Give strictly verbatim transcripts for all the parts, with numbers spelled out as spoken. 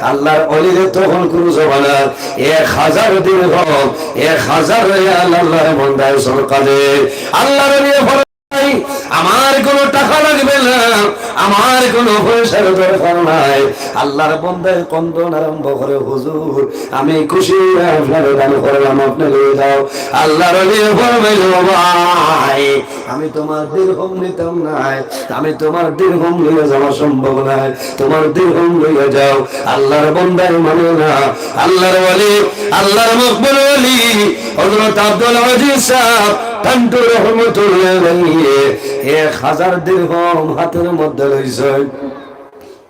আল্লাহর ওলিরে তখন কুনু জমানার এক হাজার দিরহম, এক হাজার রিয়াল আল্লাহর বন্দায় সদকা দেয়। আল্লাহর ওলিয়ে ফরমায়, আমার কুনু টাকা লাগবে না, আমার কুনু পয়সার দরকার নাই। আল্লাহর বন্দায় কান্দন আরম্ভ করে, "হুজুর, আমি খুশি অইয়া আপনারে দান করলাম, আপনে লইয়া যাও।" আল্লাহর ওলিয়ে ফরমাইল, "ও ভাই, আমি তুমার দিরহম নিতাম নায়, আমি তুমার দিরহম লইয়া যাওয়া সম্ভব নায়, তুমার দিরহম লইয়া যাও।" আল্লাহর বন্দায় মানে না, আল্লাহর ওলি, আল্লাহর মকবুল ওলি হযরত আব্দুল আজিজ সাহেব টান্টু রহমতুল্লাহ আলাইহি এক হাজার দিরহম হাতের মধ্যে লইছইন।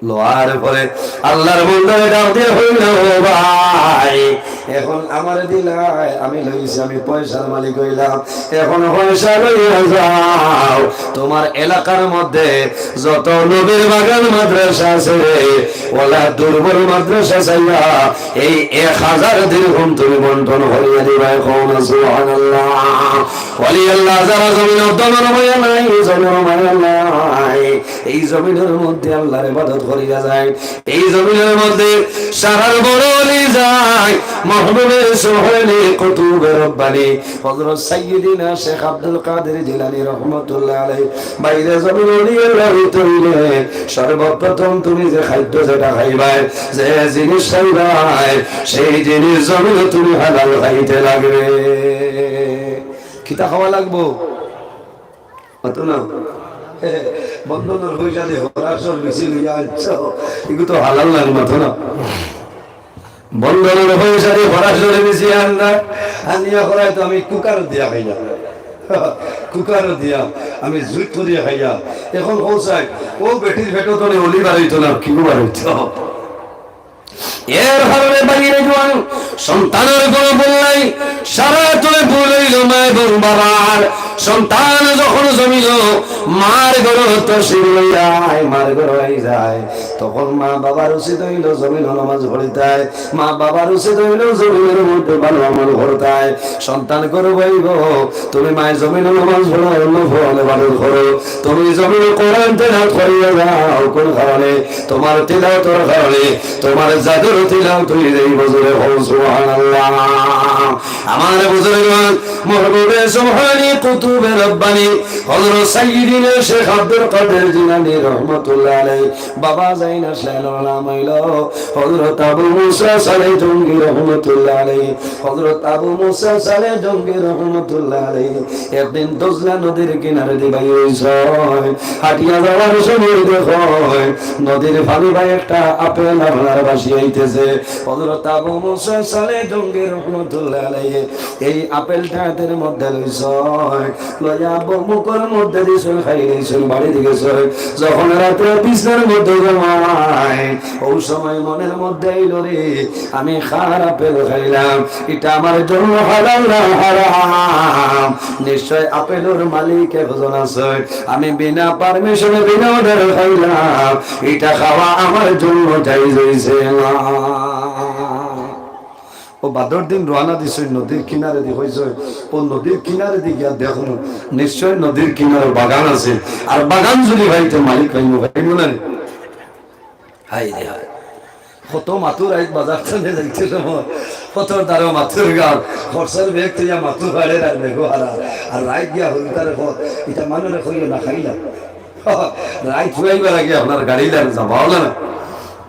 লওয়ার পরে আল্লাহর বন্দায় ডাক দিয়া কইল, "ও ভাই, এখন আমারে দিলায়, আমি লইছি, আমি পয়সার মালিক অইলাম, এখন পয়সা লইয়া যাও, তুমার এলাকার মধ্যে যত নবীর বাগান মাদ্রাসা আছে, অলা দুর্বল মাদ্রাসা চাইয়া এই এক হাজার দিরহম তুমি বন্টন করিয়া দিবায়।" কও না সুবহানাল্লাহ। ওলি আল্লাহ যারা জমিনর ধনর মায়া নাই, জমিনর মায়া নাই, এই জমিনর মধ্যে আল্লাহর ইবাদত করিয়া যায়, এই জমিনর মধ্যে সারার বড় ওলি যায়, মাহবুবে সুবহানি কুতুবে রব্বানি হযরত সাইয়্যিদিনা শেখ আব্দুল কাদের জিলানী রহমতুল্লাহ আলাইহি। বাইরে জমিন ওলি আল্লাহ অইতে অইলে সর্বপ্রথম তুমি যে খাদ্য যেটা খাইবায়, যে জিনিস খাইবায়, সেই জিনিস জমিনো তুমি হালাল খাইতে লাগবে। কিতা খাওয়া লাগবো? মাতো না। বন্ধনর পয়সা দি হরাসর বেশি লইয়া আনছো, এগু তো হালাল লাগে, মাতো না। বন্ধনর পয়সা দি হরাসর বেশি আন না, আনিয়া করায় তো আমি কুকার দিয়া খাইয়া, কুকার দিয়া আমি জুইত করিয়া খাইয়া। এখন কও চাই, ও বেটির পেটো তো ওলি বারইতো না, কিগু বারইতো? এর কারণে বাইরে জোয়ান সন্তানর কোনো ভুল নাই, সারা তুলে ভুল অইল মা এবং বাবার। সন্তান যখন জমিনো মার ঘরো তশরিফ লইয়া আয়, মার ঘরো আই যায়, তখন মা বাবার উচিত অইল জমিনো নামাজ পড়িতায়, মা বাবার উচিত অইল জমিনর মধ্যে ভালো আমল করতায়। সন্তান করো বইব, তুমি মায় জমিনো নামাজ পড়ো, অন্য ফল ইবাদত করো, তুমি জমিনো কোরআন তেলাওয়াত করিয়া যাও। কোন কারণে? তুমার তেলাওয়াতর কারণে তুমার জাদুর তেলাওয়াত অই যাইব। জোরে কও সুবহানাল্লাহ। আমার বুজুর্গান, মাহবুবে সুবহানি, কুতুবে রব্বানি, হযরত সাইয়্যিদিনা শেখ আব্দুল কাদের জিলানী রহমতুল্লাহ আলাইহি, বাবা জাইনাশ লাইলর নাম অইল হযরত আবু মুসা সালে জঙ্গি রহমতুল্লাহ আলাইহি। হযরত আবু মুসা সালে জঙ্গি রহমতুল্লাহ আলাইহি একদিন দজলা নদীর কিনারে দি বাইর অইছইন। হাটিয়া যাওয়ার সময় দেখইন নদীর পানি বায় একটা আপেল আপনার ভাসি আইতেছে। হযরত আবু মুসা সালে জঙ্গি রহমতুল্লাহ আলাইহি এই আপেলটা হাতের মধ্যে লইছইন, লইয়া বউ মুখর মধ্যে দিছইন, খাই নিছইন, বাড়ি দি গেছইন। যখন রাতে বিছনার মধ্যে ঘুমাইন, অউ সময় মনের মধ্যে আইল, রে, আমি কার আপেল খাইলাম, ইটা আমার জন্য হালাল না হারাম? নিশ্চয় আপেলর মালিক একজন আছে, আমি বিনা পারমিশনে, বিনা অর্ডারে খাইলাম, ইটা খাওয়া আমার জন্য জায়েজ অইছে না। অউ বাদর দিন রওয়ানা দিছইন নদীর কিনারে দি, কইছইন, অউ নদীর কিনারে দি গিয়া দেখমু, নিশ্চয় নদীর কিনারে বাগান আছে, আর বাগান যদি পাই তে মালিক পাইমু, পাইমু না নি? হায় রে হায়। কত মাতুর আইজ বাজার থানে যাইতে সময়, কত দারো মাতুর গাল, খরচর ব্যাগ থইয়া মাতুর ফাড়ের আর বেগো হারা, আর রাইত গিয়া হরুতারে কর, ইটা মানুরে কইও না খাইলাম। রাইত ফুরাইবার আগে আপনার গাড়ি লান যাবা অলা না।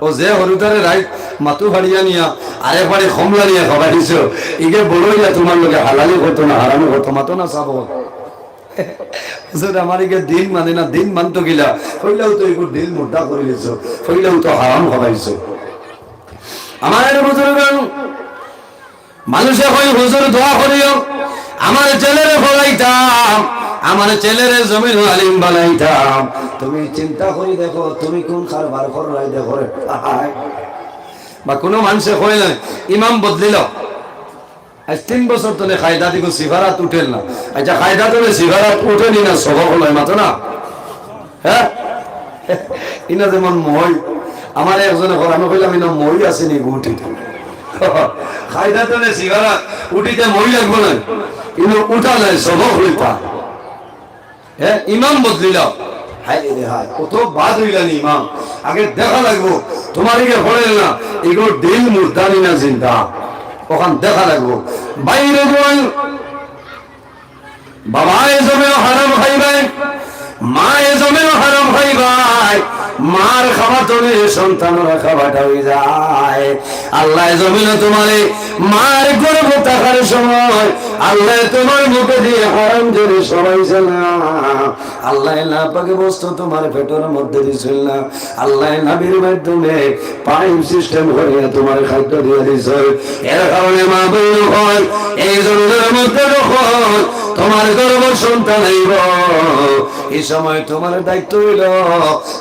অউ যে হরুতারে রাইত মাতু ফাড়িয়া নিয়া আরেক বাড়ি কমলা নিয়া খাবাইছো, ইগে বড় অইয়া তুমার লগে হালালি করতো না হারামি করতো, মাতো না সাব। হুজুর, আমার ইগে দিন মানে না, দিন মানতো কিলা? কইলাও তো ইগুর দিল মুর্দা করি দিছো, কইলাও তো হারাম খাবাইছো। আমার বুজুর্গান, মানষে কয়, "হুজুর, দোয়া করিও, আমার ছেলেরে পড়াইতাম, আমার ছেলেরে জমিনো আলিম বানাইতাম।" তুমি চিন্তা করি দেখো, তুমি কোন কারবার কররায় দেখো রে। বা কুনু মানষে কয় না, "ইমাম বদলিল, আইজ তিন বছর তনে কায়দা দিগু সিফারাত উঠের না।" আইচ্ছা, কায়দা তনে সিফারাত উঠেনি না, সবক লয় মাতো না? হ্যাঁ? ইনা যেমন মই, আমারে একজনে কর, আমি কইলাম, "ইনো মই আছে নি গো উঠিতে?" কায়দা তনে সিফারাত উঠিতে মই লাগবো না, ইনো উঠা নাই, সবক লইতা। হ্যাঁ, ইমাম বদলিল। হায় রে হায়, কত বাদ অইলা নি ইমাম। আগে দেখা লাগবো, তুমার ইগে পড়ের না, ইগো দিল মুর্দা নি না জিন্দা, অখান দেখা লাগবো। বাইরে জোয়ান, বাবায় জমিনো হারাম খাইবায়, মায়ে জমিনো হারাম খাইবায়, মার খাওয়া তনে সন্তানর খাওয়াটা অই যায়। আল্লায় জমিনো তুমারে মার গর্ভো থাকার সময় আল্লায় তুমার মুখেদি হারাম জেরি সরাইছে না। আল্লায় নাপাক বস্তু তুমার পেটর মধ্যে দিছিল না। আল্লায় নবীর মাধ্যমে পাইপ সিস্টেম করিয়া তুমারে খাদ্য দিয়া দিছে। এর কারণে মা বইন অকল, এই জমিনর মধ্যে যখন তুমার গর্ভো সন্তান আইবো, এই সময় তুমার দায়িত্ব অইলো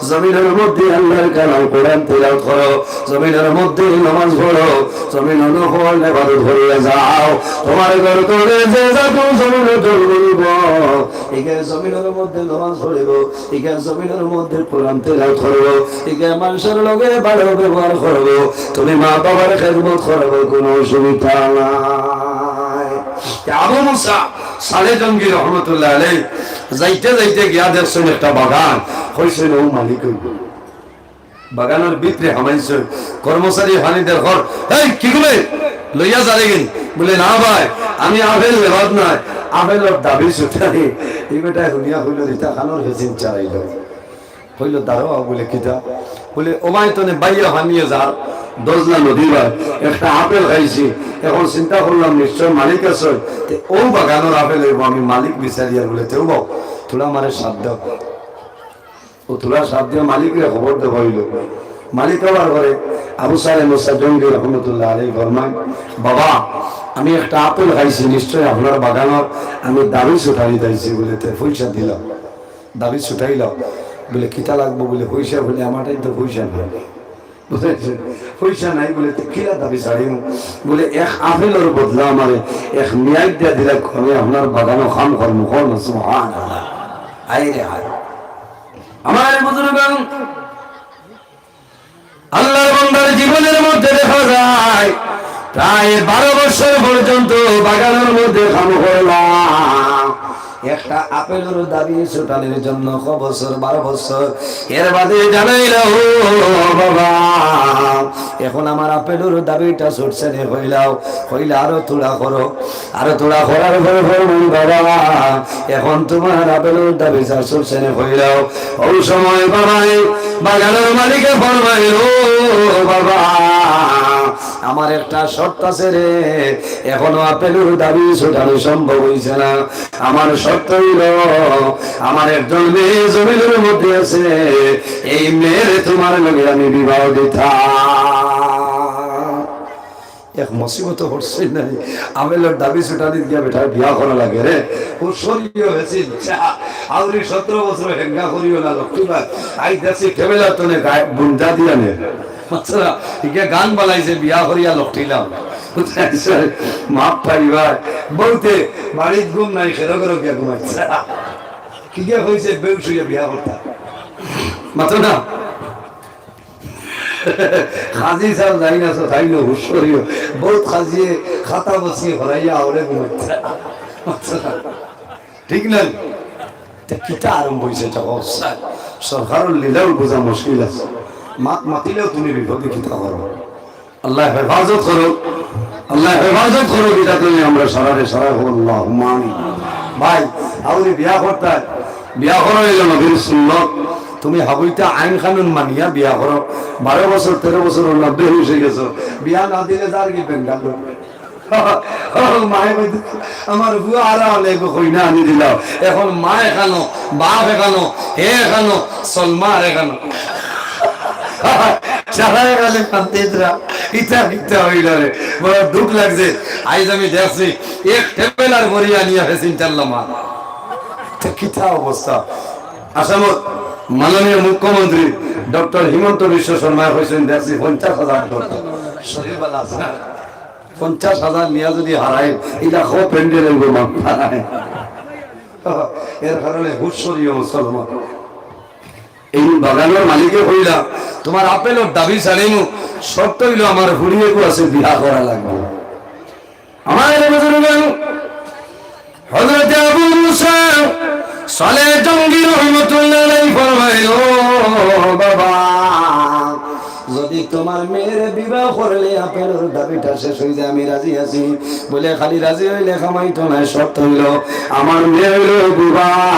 জমিনর মধ্যে আল্লার কালাম কোরআন তিলাওয়াত করো, জমিনর মধ্যে নামাজ পড়ো, জমিনো নফল ইবাদত করিয়া যাও। তুমার ঘর তনে যে জাত জমিনো জন্ম নিবো, ইগে জমিনর মধ্যে নামাজ পড়িবো, ইগে জমিনর মধ্যে কোরআন তিলাওয়াত করবো, ইগে মানষর লগে ভালো ব্যবহার করবো, তুমি মা বাবার খেদমত করবো, কুনু অসুবিধা নাই। তে আবু মুসা সালে জঙ্গি রহমতুল্লাহ আলাইহি যাইতে যাইতে গিয়া দেখছইন একটা বাগান, কইছইন, "অউ মালিক অইবো।" বাগানর ভিতরে হামাইছইন, কর্মচারী পানি দের কর, "এই, কিগুরে? লইয়া যারে গিন?" বুলে, "না ভাই, আমি আপেল লেবার নায়, আপেলর দাবি ছুটানি।" ই বেটায় হুনিয়া কইলো, "ইতা কানর হেসিন চালাইলো।" কইলো, "দাঁড়াও," বুলে, "কিতা?" বুলে, "ও ভাই, তনে বাইয়া পানিয়ে যার, দজলা নদী ভাই, একটা আপেল খাইছি, এখন চিন্তা করলাম নিশ্চয় মালিক আছে, তে অউ বাগানর আপেল অইবো, আমি মালিক বিচারিয়া।" বুলে, "তেউ বাও, থুড়া আমারে সাথ দেও।" ও থুড়া সাথ দিয়া মালিকরে খবর দেওয়া অইলো। মালিক আবার করে আবু সালে মুসা জঙ্গি রহমতুল্লাহ আলাইহি ফরমায়, "বাবা, আমি একটা আপেল খাইছি, নিশ্চয় আপনার বাগানর, আমি দাবি ছুটানি চাইছি।" বুলে, "তে পয়সা দিলাম, দাবি ছুটাইলাম।" বুলে, "কিতা লাগবো?" বুলে, "পয়সা।" বুলে, "আমারটাই তো পয়সা নাই।" বুঝতে পারছেন? পয়সা নাই বুলে, "তো কিলা দাবি ছাড়িমু?" বুলে, "এক আপেলর বদলা আমারে এক মিয়াইত দিয়া দিলা, আমি আপনার বাগানো কাম করমু।" কও না, সুবহানাল্লাহ। হায় রে হায়। আমার বুজুর্গান, আল্লাহর বান্দার জীবনের মধ্যে দেখা যায়, প্রায় বারো বছর পর্যন্ত বাগানের মধ্যে কাম করলাম। একটা আপেলর দাবি ছুটানির জন্য ক বছর, বারো বছর। এর বাদে জানাইল, "ও বাবা, এখন আমার আপেলর দাবিটা ছুটছে নে, কইলাও, কইলা আরো থুড়া করো।" আরো থুড়া করার পরে ফরমান, "বাবা, এখন তুমার আপেলর দাবি যা ছুটছে নে, কইলাও।" অউ সময় বাবায়, বাগানর মালিকে ফরমাইল, "ও বাবা, আমার একটা শর্ত আছে রে, এখনো আপেলর দাবি ছুটানি সম্ভব অইছে না। আমার শর্ত অইলো, আমার একজন মেয়ে জমিনর মধ্যে আছে, এই মেয়েরে তুমার লগে আমি বিবাহ দিতাম।" এক মুসিবত পড়ছে নাই, আপেলর দাবি ছুটানিত গিয়া বেটার বিয়া করা লাগে রে। ও শরীয় হয়েছে, আউরি সতেরো বছর হেঙ্গা করিও না, লক্ষ্মী ভাই। আই দেখছি টেবেলার তনে গায়ে বুন্দা দিয়া নে। আচ্ছা, ইকে গান বানাইছে, "বিয়া করিয়া লকটিলাম।" মাফ পাইবা, বউতে বাড়িত ঘুম নাই, খেরো খেরো গিয়া ঘুমাইছে। কিগে কইছে বেউস অইয়া বিয়া করতা? মাতো না। কাজী সাব যাইন আছো, তাইন হুশ করিও। বউত কাজিয়ে খাতা বসিয়ে হরাইয়া আওরে ঘুমাইছে। ঠিক না? তে কিতা আরম্ভ অইছে? সরকারর লীলাও বুঝা মুশকিল আছে। মাত মাতিলেও তুমি বিপদে কিতা করো। আল্লায় হেফাজত করো, আল্লায় হেফাজত করো, ইটা তুমি আমরা সারারে সারা কও, আল্লাহুম্মা আমিন। ভাই, আউরি বিয়া করতায়, বিয়া করা অইলো নবীর সুন্নত। তুমি হাবুইতা আইন কানুন মানিয়া বিয়া করো, বারো বছর, তেরো বছর অইলো, বেহুশ অইগেছো, বিয়া না দিলে যার কি বেঙ্গাল। ও মায়ে কইতে, "আমার বুয়া আরা অনেক কইনা আনি দিলাও।" এখন মা এখানো, বাপ এখানো, হে এখানো, সলমা আর এখানো। সারা খালি কান্দে ইতরা, ইতা কিতা অইল রে? বড় দুখ লাগছে। আইজ আমি দেখছি, এক টেবেলার বড়ি আনিয়া ফেসিন চাল্লা মা। তো কিতা অবস্থা? আসামত মাননীয় মুখ্যমন্ত্রী ডক্টর হিমন্ত বিশ্ব শর্মায় কইছইন, দেখছি পঞ্চাশ হাজার দরকার। শরীর বালা আছে না? পঞ্চাশ হাজার নিয়া যদি হারাই, ইটা খ প্যান্ডেল অইব মাপ হারায়। এর কারণে হুশ করিও মুসলমান। এই বাগানর মালিকে কইলা, "তুমার আপেলর দাবি ছাড়িমু, শর্ত অইল আমার ফুড়ি এগু আছে, বিয়া করা লাগবো।" আমার বুজুর্গান, হযরতে আবু মুসা সালেহ জঙ্গি রহমতুল্লাহ আলাইহি ফরমাইল, "ও বাবা, যদি তোমার মেয়ের বিবাহ করলে আপনার দাবিটা শেষ হয়ে যায়, আমি রাজি আছি।" বলে, "খালি রাজি হইলে কামাইতো না, শর্ত হইল আমার মেয়ে হইল বুবা,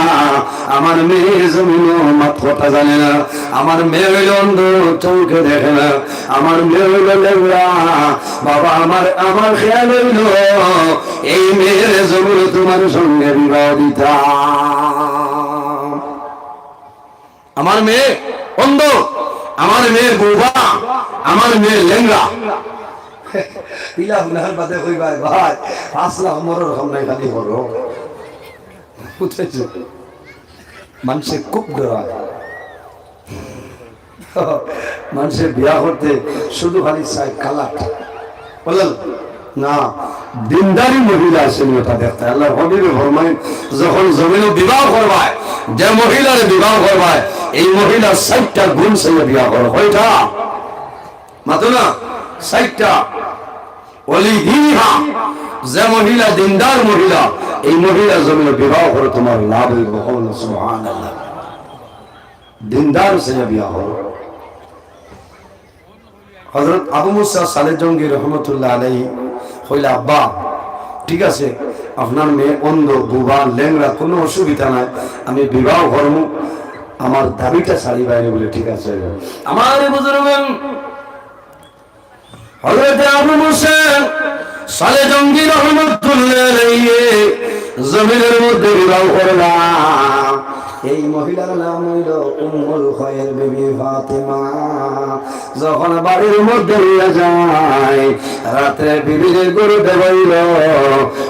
আমার মেয়ে জমিনো মাত কথা জানে না, আমার মেয়ে হইল অন্ধ, চোখে দেখে না, আমার মেয়ে হইল লেংড়া। বাবা, আমার, আমার খেয়াল হইল এই মেয়ের জমিনো তোমার সঙ্গে বিবাহ দিতাম।" আমার মেয়ে অন্ধ, আমার মেয়ে বোবা, আমার মেয়ে লেংড়া। ইলা হুনার বাদে কই, "ভাই, ভাই, পাঁচ লাখ মরর কম নাই, খালি করো।" বুঝছো? মানুষে খুব ডরায়। মানুষে বিয়া করতে শুধু খালি চায় কালার। বলেন না, দিনদারি মহিলা আছে নি ওটা দেখতে। আল্লাহর হাবিবে ফরমাইন, যখন জমিনো বিবাহ করবায়, যে মহিলারে বিবাহ করবায়, এই মহিলার চাইরটা গুণ চাইয়া বিয়া করো। কয়টা? মাতো না? চাইরটা। ওয়ালিদিনহা, যে মহিলা দিনদার মহিলা, এই মহিলা জমিনো বিবাহ করো, তোমার লাভ হইব। বলো সুবহানাল্লাহ। দিনদার চাইয়া বিয়া করো। হযরত আবু মুসা সালেহ জঙ্গি রহমতুল্লাহ আলাইহি কইলা, "আব্বা, ঠিক আছে, আপনার মেয়ে অন্ধ, বুবা, লেংড়া, কোনো অসুবিধা নাই, আমি বিবাহ করমু, আমার দাবিটা ছাড়িবায় নি।" বলে, "ঠিক আছে।" আমার বুজুর্গ, হযরত আবু মুসা সালেহ জঙ্গি রহমতুল্লাহ আলাইহি জমিনর মধ্যে বিবাহ করলা। এই মহিলার নাম হইল উম্মুল খয়ের বিবি ফাতেমা। যখন বাড়ির মধ্যে লইয়া যায়, রাত্রে বিবিরে ঘুমাইতে বইল,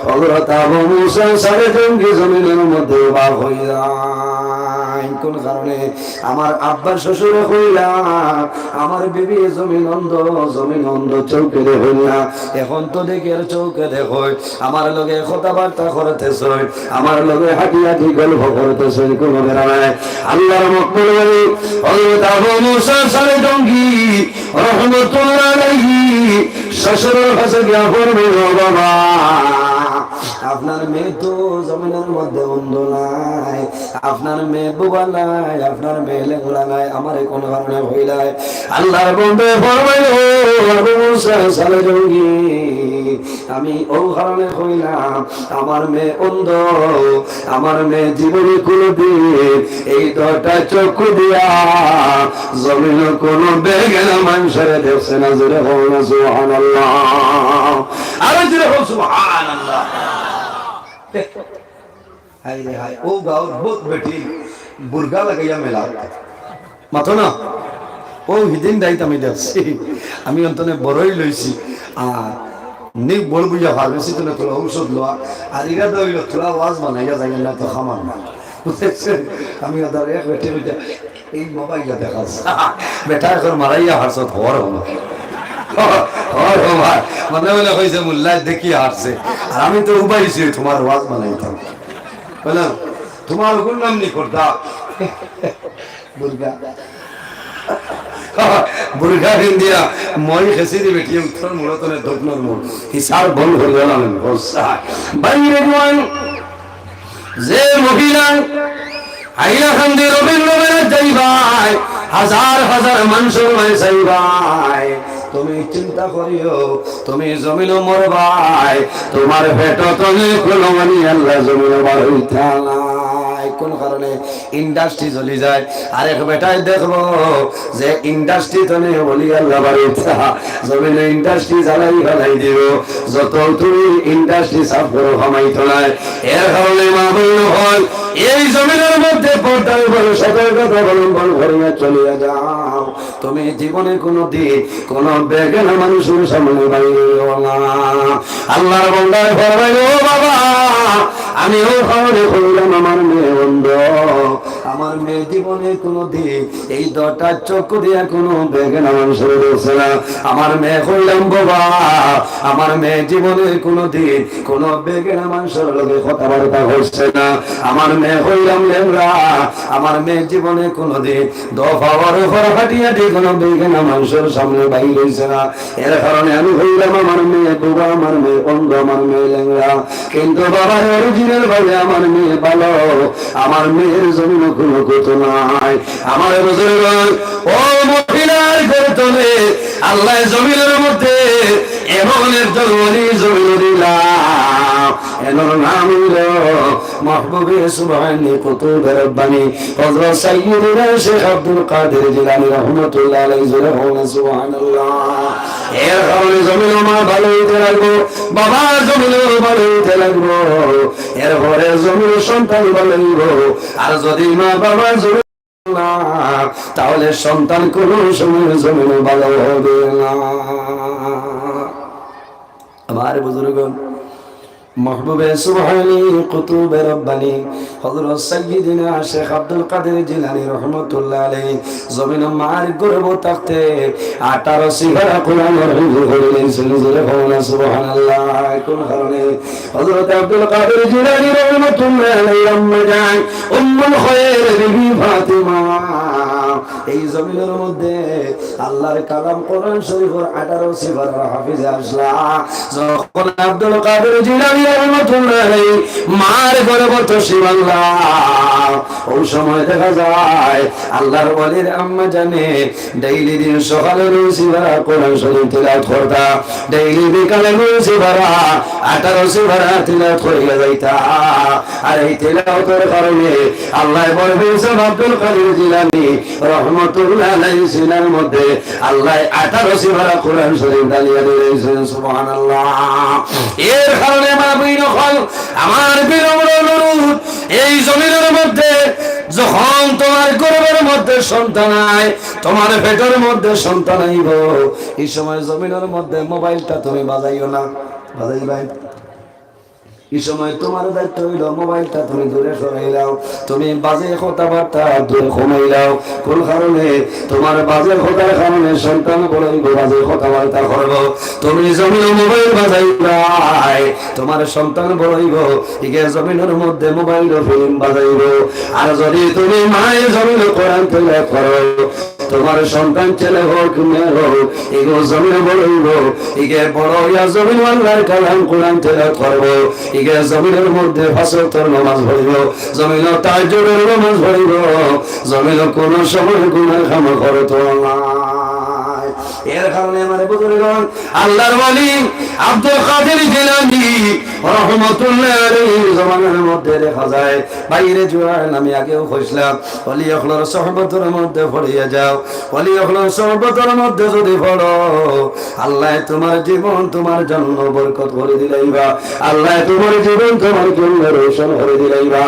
হযরত আবু মুসা সালেহ জঙ্গি জমিনর মধ্যে উবা হইয়া যায়। কোন কারণে? আমার আব্বার শ্বশুরে কইলা, "আমার বিবি জমিন অন্ধ, জমিন অন্ধ, চউখে দেখইন না। এখন তো দেখি আর চউখে দেখইন, আমার লগে কথাবার্তা করতেছইন, আমার লগে হাঁটি হাঁটি গল্প করতেছইন, কোনো বেড়া নাই।" আল্লাহর মকবুল ওলি হযরত আবু মুসা সালেহ জঙ্গি রহমতুল্লাহ আলাইহি শ্বশুরের কাছে গিয়া বলবে, "ও বাবা, আপনার মেয়ে তো জমিনর মধ্যে অন্ধ নাই, আপনার মেয়ে বুবা নাই, আপনার মেয়ে লেংড়া নাই, আমারে কোন কারণে কইলায়?" আল্লাহর বন্দে ফরমাইল, "ও আবু মুসা সালেহ জঙ্গি, আমি অউ কারণে কইলাম, আমার মেয়ে অন্ধ, আমার মেয়ে জীবনে কোনোদিন এই দুইটা চক্ষু দিয়া জমিনো কোনো বেগানা মানুষরে দেখছে না।" জোরে কও না সুবহানাল্লাহ। আরো জোরে কও সুবহানাল্লাহ। হায় রে হায়, অউ গাঁওর বউত বেটি বুরকা লাগাইয়া মেলাত। মাতো না? অউ হিদিন রাইত আমি দেখছি, আমি অন্তনে বড়ই লইছি, আর নি বড় বুঝা ফার্মেসি তনে থুড়া ঔষধ লওয়া, আর ইরাদা অইল থুড়া ওয়াজ বানাইয়া যাইয়া না তো খামার না। বুঝছেন? আমি ওদের এক বেটি বেটা এই মোবাইল দেখাস। বেটা এখন মারাইয়া হারছত হর হলো। হর হো ভাই। মনে মনে কইছে, "মুল্লায় দেখি হারছে। আর আমি তো উবাইছি তোমার ওয়াজ বানাইতাম।" বললাম, "তোমার ওগুর নাম নি করতা।" বুরকা। বুরকা পিন্দিয়া মই খেসিরি বেটিয়ে উত্তর মুড় তনে দক্ষিণর মুড়। হিসার বন্ধ করিয়া লামেন। বাইরে জোয়ান যে মহিলা হাইলাকান্দি রবীন্দ্র মেলাত যাইবায়, হাজার হাজার মানুষর মাঝে যাইবায়, তুমি চিন্তা করিও, তুমি জমিনো মরবায়, তোমার পেটো তনে কোনো মানি আল্লাহ জমিনো বার হইতা নাই। কোন কারণে? ইন্ডাস্ট্রি জ্বলি যায়। আরেক বেটায় দেখবো যে ইন্ডাস্ট্রি তনে ওলি আল্লাহ বার হইতা, জমিনো ইন্ডাস্ট্রি জ্বালাই ফালাই দিব। যত তুমি ইন্ডাস্ট্রি সাফ করো, কামাইতো নাই। এর কারণে মা বইন অকল, এই জমিনর মধ্যে পর্দার উপরে সতর্কতা অবলম্বন করিয়া চলিয়া যাও। তুমি জীবনে কোনো দিন কোনো বেগানা মানুষর সামনে বাইরে অইও না। আল্লাহর বন্দায় ফরমাইল, "ও বাবা, আমি অউ কারণে কইলাম আমার মেয়ে অন্ধ, আমার মেয়ে জীবনে কোনো দিন এই দুইটা চক্ষু দিয়া কোনো বেগানা মানুষরে দেখছে না।" আমার মেয়ে কইলাম, "বাবা, আমার মেয়ে জীবনে কোনো দিন কোনো বেগানা মানুষর লগে কথাবার্তা করছে না, আমার কইলাম, লেংড়া, আমার মেয়ে জীবনে কোনোদিন দফাওয়ার উপর হাঁটিয়া ঠিক কোনো বেগানা মানুষের সামনে বাইর হইছে না। এর কারণে আমি কইলাম, আমার মেয়ে বোবা, আমার মেয়ে অন্ধ, আমার মেয়ে লেংড়া, কিন্তু বাবার অরিজিনাল ভাবে আমার মেয়ে ভালো, আমার মেয়ের জমিনও কোনো ক্ষত নাই। আমার বুজুর্গ, ও মহিলার গর্দনে আল্লাহ জমিনের মধ্যে এমন একজন ওলি জমিন দিলা, এনর নাম হইল মাহবুবে সুবহানি কুতুবে রব্বানি হযরত সাইয়্যিদিনা শেখ আব্দুল কাদের জিলানী রহমতুল্লাহ আলাইহি। জোরে কও না সুবহানাল্লাহ। এর কারণে জমিন মা ভালো হইতে লাগবো, বাবা জমিন ভালো হইতে লাগবো, এরপরে জমিন সন্তান ভালো হইব। আর যদি মা বাবা জমিন না, তাহলে সন্তান কোনো সময় জমিন ভালো হবে না। আমার বুজুর্গ, মাহবুবে সুবহানি, কুতুবে রব্বানি, হযরত সাইয়্যিদিনা শেখ আব্দুল কাদের জিলানী রহমতুল্লাহ আলাইহি জমিন মার গর্ভ থাকতে আঠারো সিফারা কোরআন হিফজ করিলাইছইন। জোরে কও না সুবহানাল্লাহ। কোন কারণে? হযরত আব্দুল কাদের জিলানী রহমতুল্লাহ আলাইহি আম্মা জান উম্মুল খয়ের বিবি ফাতিমা এই জমিনের মধ্যে আল্লাহর কালাম কোরআন শরীফের আঠারো সিফারার হাফিজে আসলা। যখন আব্দুল কাদের জিলানী রহমতুল্লাহ আলাইহি মার গর্ভে তশরিফ আনলা, ওই সময় দেখা যায় আল্লাহর ওলির আম্মা জানে ডেইলি দিন সকালে নয় সিফারা কোরআন শরীফ তিলাওয়াত করতা, ডেইলি বিকালে নয় সিফারা, আঠারো সিফারা তিলাওয়াত করিয়া যাইতা। আর এই তিলাওয়াতের কারণে আল্লাহ বরফে আব্দুল কাদের জিলানী রহমতুল্লাহ আলাইহির সিনার মধ্যে আল্লাহ আঠারো সিফারা কোরআন শরীফ ঢালিয়া দিলাইছইন। সুবহানাল্লাহ। এর কারণে মা বইন অকল, আমার বিনম্র অনুরোধ, এই জমিনের মধ্যে যখন তোমার গর্ভের মধ্যে সন্তান আয়, তোমার পেটের মধ্যে সন্তান আইব, এই সময় জমিনের মধ্যে মোবাইলটা তুমি বাজাইও না, বাজাইবায়। এই সময় তোমার দায়িত্ব হইল মোবাইলটা তুমি দূরে সরাইলাও, তুমি বাজে কথাবার্তা দূরে কমাইলাও। কোন কারণে? তোমার বাজে কথার কারণে সন্তান বড় হইব, বাজে কথাবার্তা করব। তুমি জমিন মোবাইল বাজাইবায়, তোমার সন্তান বড় হইব, ইগে জমিনের মধ্যে মোবাইল ফিল্ম বাজাইব। আর যদি তুমি মায়ের জমিন কোরআন তিলাওয়াত করো, তোমার সন্তান ছেলে হোক মেয়ে হোক, ইগো জমিন বড় হইব, ইগে বড় হইয়া জমিন আল্লাহর কালাম কোরআন তিলাওয়াত করব, ইগে জমিনের মধ্যে পাঁচ ওয়াক্তর নামাজ পড়ব, জমিন তাহাজ্জুদের নামাজ পড়ব, জমিন কোনো সময় গুনার কাম করত নায়। এর কারণে আমার বুজুর্গণ, আল্লাহর ওলি আব্দুল কাদের জিলানী রহমতুল্লাহ আলাইহির জমানার মধ্যে দেখা যায়, বাইরে জুয়ান আমি আগেও কইছিলাম, ওলি অকলর সোহবতর মধ্যে পড়িয়া যাও। ওলি অকলর সোহবতর মধ্যে যদি পড়ো, আল্লাহ তোমার জীবন তোমার জন্য বরকত করি দিলাইবা, আল্লাহ তোমার জীবন তোমার জন্য রোশন করি দিলাইবা।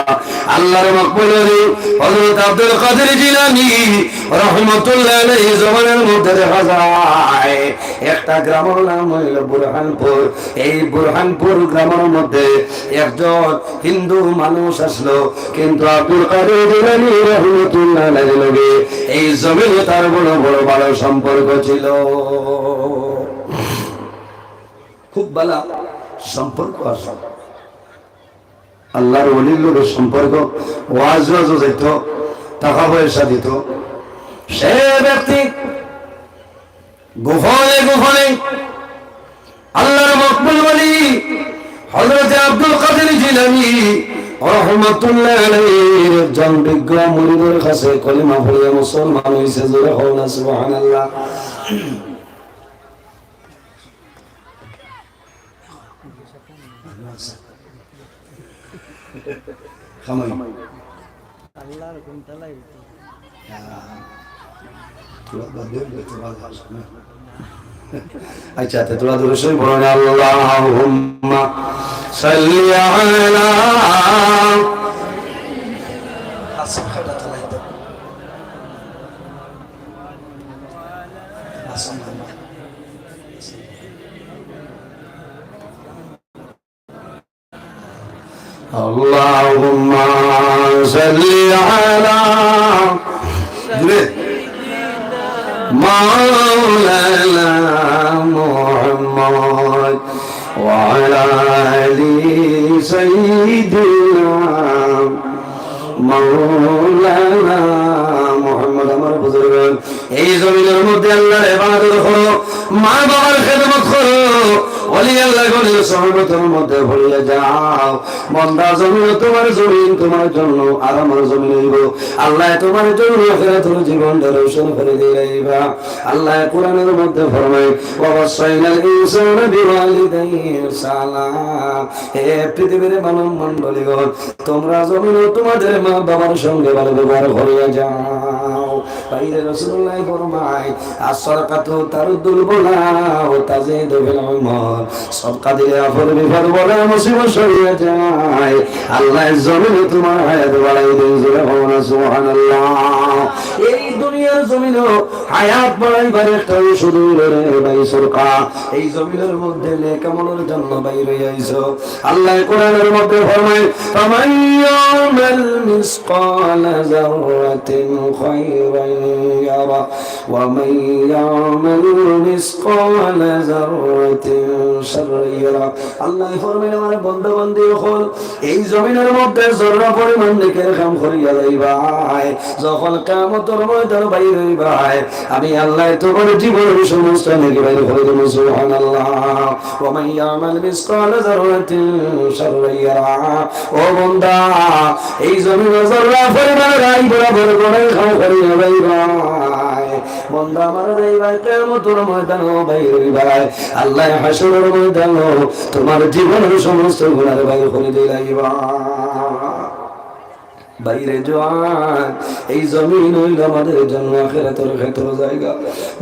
আল্লাহর মকবুল ওলি হযরত আব্দুল কাদের জিলানী রহমতুল্লাহ আলাইহির জমানার মধ্যে দেখা যায়, একটা গ্রামর নাম হইল বুরহানপুর। এই বুরহানপুর গ্রামর মধ্যে একজন হিন্দু মানুষ আসলো, কিন্তু আব্দুল কাদের জিলানী রহমতুল্লাহ আলাইহির লগে এই জমিনে তার বড় বড় ভালো সম্পর্ক ছিল, খুব ভালো সম্পর্ক আছে। আল্লাহর ওলির লগে সম্পর্ক, ওয়াজ ওয়াজও যাইত, টাকা পয়সা দিত। সে ব্যক্তি গোপনে গোপনে আল্লাহর মকবুল ওলি হযরতে আব্দুল কাদের জিলানী রহমতুল্লাহ আলাইহির একজন বিজ্ঞ মুরিদের কাছে কলিমা পড়িয়া মুসলমান হইছে। জোরে কও না সুবহানাল্লাহ। খামাই। আল্লাহর কোনটা লাগবে? আচ্ছা, তো তোরা দুরূদ শরীফ পড়ো না, আল্লাহুম্মা সাল্লি আলা اللهم صل على مولانا محمد وعلى آل سيدنا মাওলানা মুহাম্মদ, আমার বুজুর্গ, এই জমিনর মধ্যে আল্লাহর ইবাদত করো, মা বাবার খেদমত করো, ওলি আল্লাহ গণের সোহবতর মধ্যে ভরিয়া যাও। বন্দা, জমিন তোমার জমিন, তোমার জন্য আরামর জমিন অইবো। আল্লাহ তোমার জন্য আখিরাতর জীবনটা রোশন করি দিলাইবা। আল্লাহ কোরআনর মধ্যে ফরমায়, "ওয়া ওয়াসাইনাল ইনসানা বিওয়ালিদাইহি ইহসানা।" হে পৃথিবীর মানব মণ্ডলীগণ, তোমরা জমিনো তোমাদের মা বাবার সঙ্গে ভালো ব্যবহার করিয়া যাও। বাইরে রাসূলুল্লাহ ফরমায়, "আসসাদাকাতু তারুদ্দুল বালা ওয়া তাজিদু ফিল উমর।" সদকা দিলে আপদ বিপদ বালা মুসিবত সরিয়া যায়। আল্লাহ জমিনো তোমার হায়াত বাড়াই দেন, জোরে কও না সুবহানাল্লাহ। এই দুনিয়ার জমিনো হায়াত বাড়াইবার একটা ঔষধ অইলো রে ভাই সদকা। এই জমিনর মধ্যে নেক আমলর জন্য বাইর অইয়া আইছো। আল্লাহ কোরআনর মধ্যে ফরমায়, "ফামান ইয়ামাল মিসকালা যাররাতিন খায়রান ইয়ারা, ওয়া মান ইয়ামাল মিসকালা যাররাতিন শাররান ইয়ারা।" আল্লাহ ফরমায়, আমার বন্দা বান্দি অকল, এই জমিনর মধ্যে জর্রা পরিমাণ নেকের কাম করিয়া যাইবায়, যখন কিয়ামতর ময়দানো বাইর অইবায়, আমি আল্লাহ তোমার জীবনর সমস্ত নেকি বাইর করি দিমু, সুবহানাল্লাহ। ওয়া মান ইয়ামাল মিসকালা যাররাতিন শাররান ইয়ারা। ও বন্দা, এই জমিনো জর্রা পরিমাণ রাই বরাবর বড়াই কাম করিয়া যাইবায়। বন্দা, মারা যাইবায়, কিয়ামতর ময়দানো বাইর অইবায়, আল্লাহ হাশরর ময়দানো তোমার জীবনর সমস্ত গুনারে বাইর করি দিলাইবা। বাইরে জোয়ান, এই জমিন অইলো আমাদের জন্য আখিরাতর ক্ষেত্র জায়গা।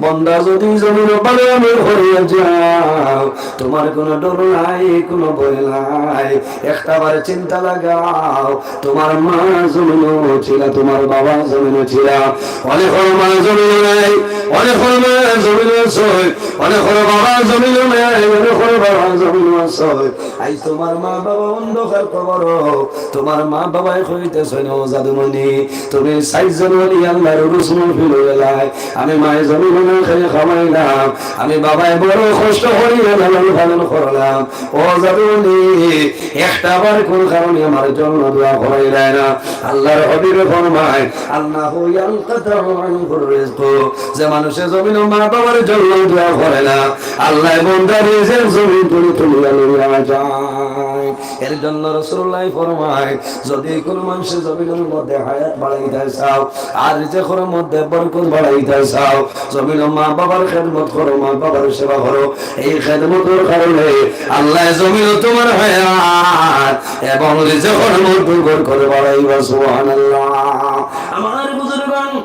বন্দা, যদি জমিনো ভালো আমল করিয়া যাও, তোমার কোনো ডর নাই, কোনো ভয় নাই। একটাবার চিন্তা লাগাও, তোমার মা জমিনো ছিলা, তোমার বাবা জমিনো ছিলা। অনেকর মা জমিনো নাই, অনেকর মা জমিনো আছে, অনেকর বাবা জমিনো নাই, অনেকর বাবা জমিনো আছে। আইজ তোমার মা বাবা অন্ধকার কবরো, তোমার মা বাবায় কইতেছইন, "ও জাদুমণি, তুমি চাইরজন ওলি আল্লাহর উরুস মাহফিলো গেলায়, আমি মায়ে জমিনো না খাইয়া কামাইলাম, আমি বাবায় বড় কষ্ট করিয়া লালন পালন করলাম। ও জাদুমণি, একটাবার কোন কারণে আমার জন্য দোয়া করাইলায় না?" আল্লাহর হাবিবে ফরমায়, "আন্নাহু ইয়ানকাতাউ আনহুর রিজকু।" যে মানুষে জমিনো মা বাবার জন্য দোয়া করে না, আল্লাহ বন্দার রিজিক জমিন তুলি তুলিয়া লইয়া যায়। এর জন্য রাসূলুল্লাহ ফরমায়, যদি কোনো মানুষে জমিনর মধ্যে হায়াত বাড়াইতে চাও, আর রিজিকর মধ্যে বরকত বাড়াইতে চাও, জমিনো মা বাবার খেদমত করো, মা বাবার সেবা করো। এই খেদমতর কারণে আল্লাহ জমিনো তোমার হায়াত এবং রিজিকর মধ্যে বরকত বাড়াইবা। সুবহানাল্লাহ। আমার বুজুর্গান,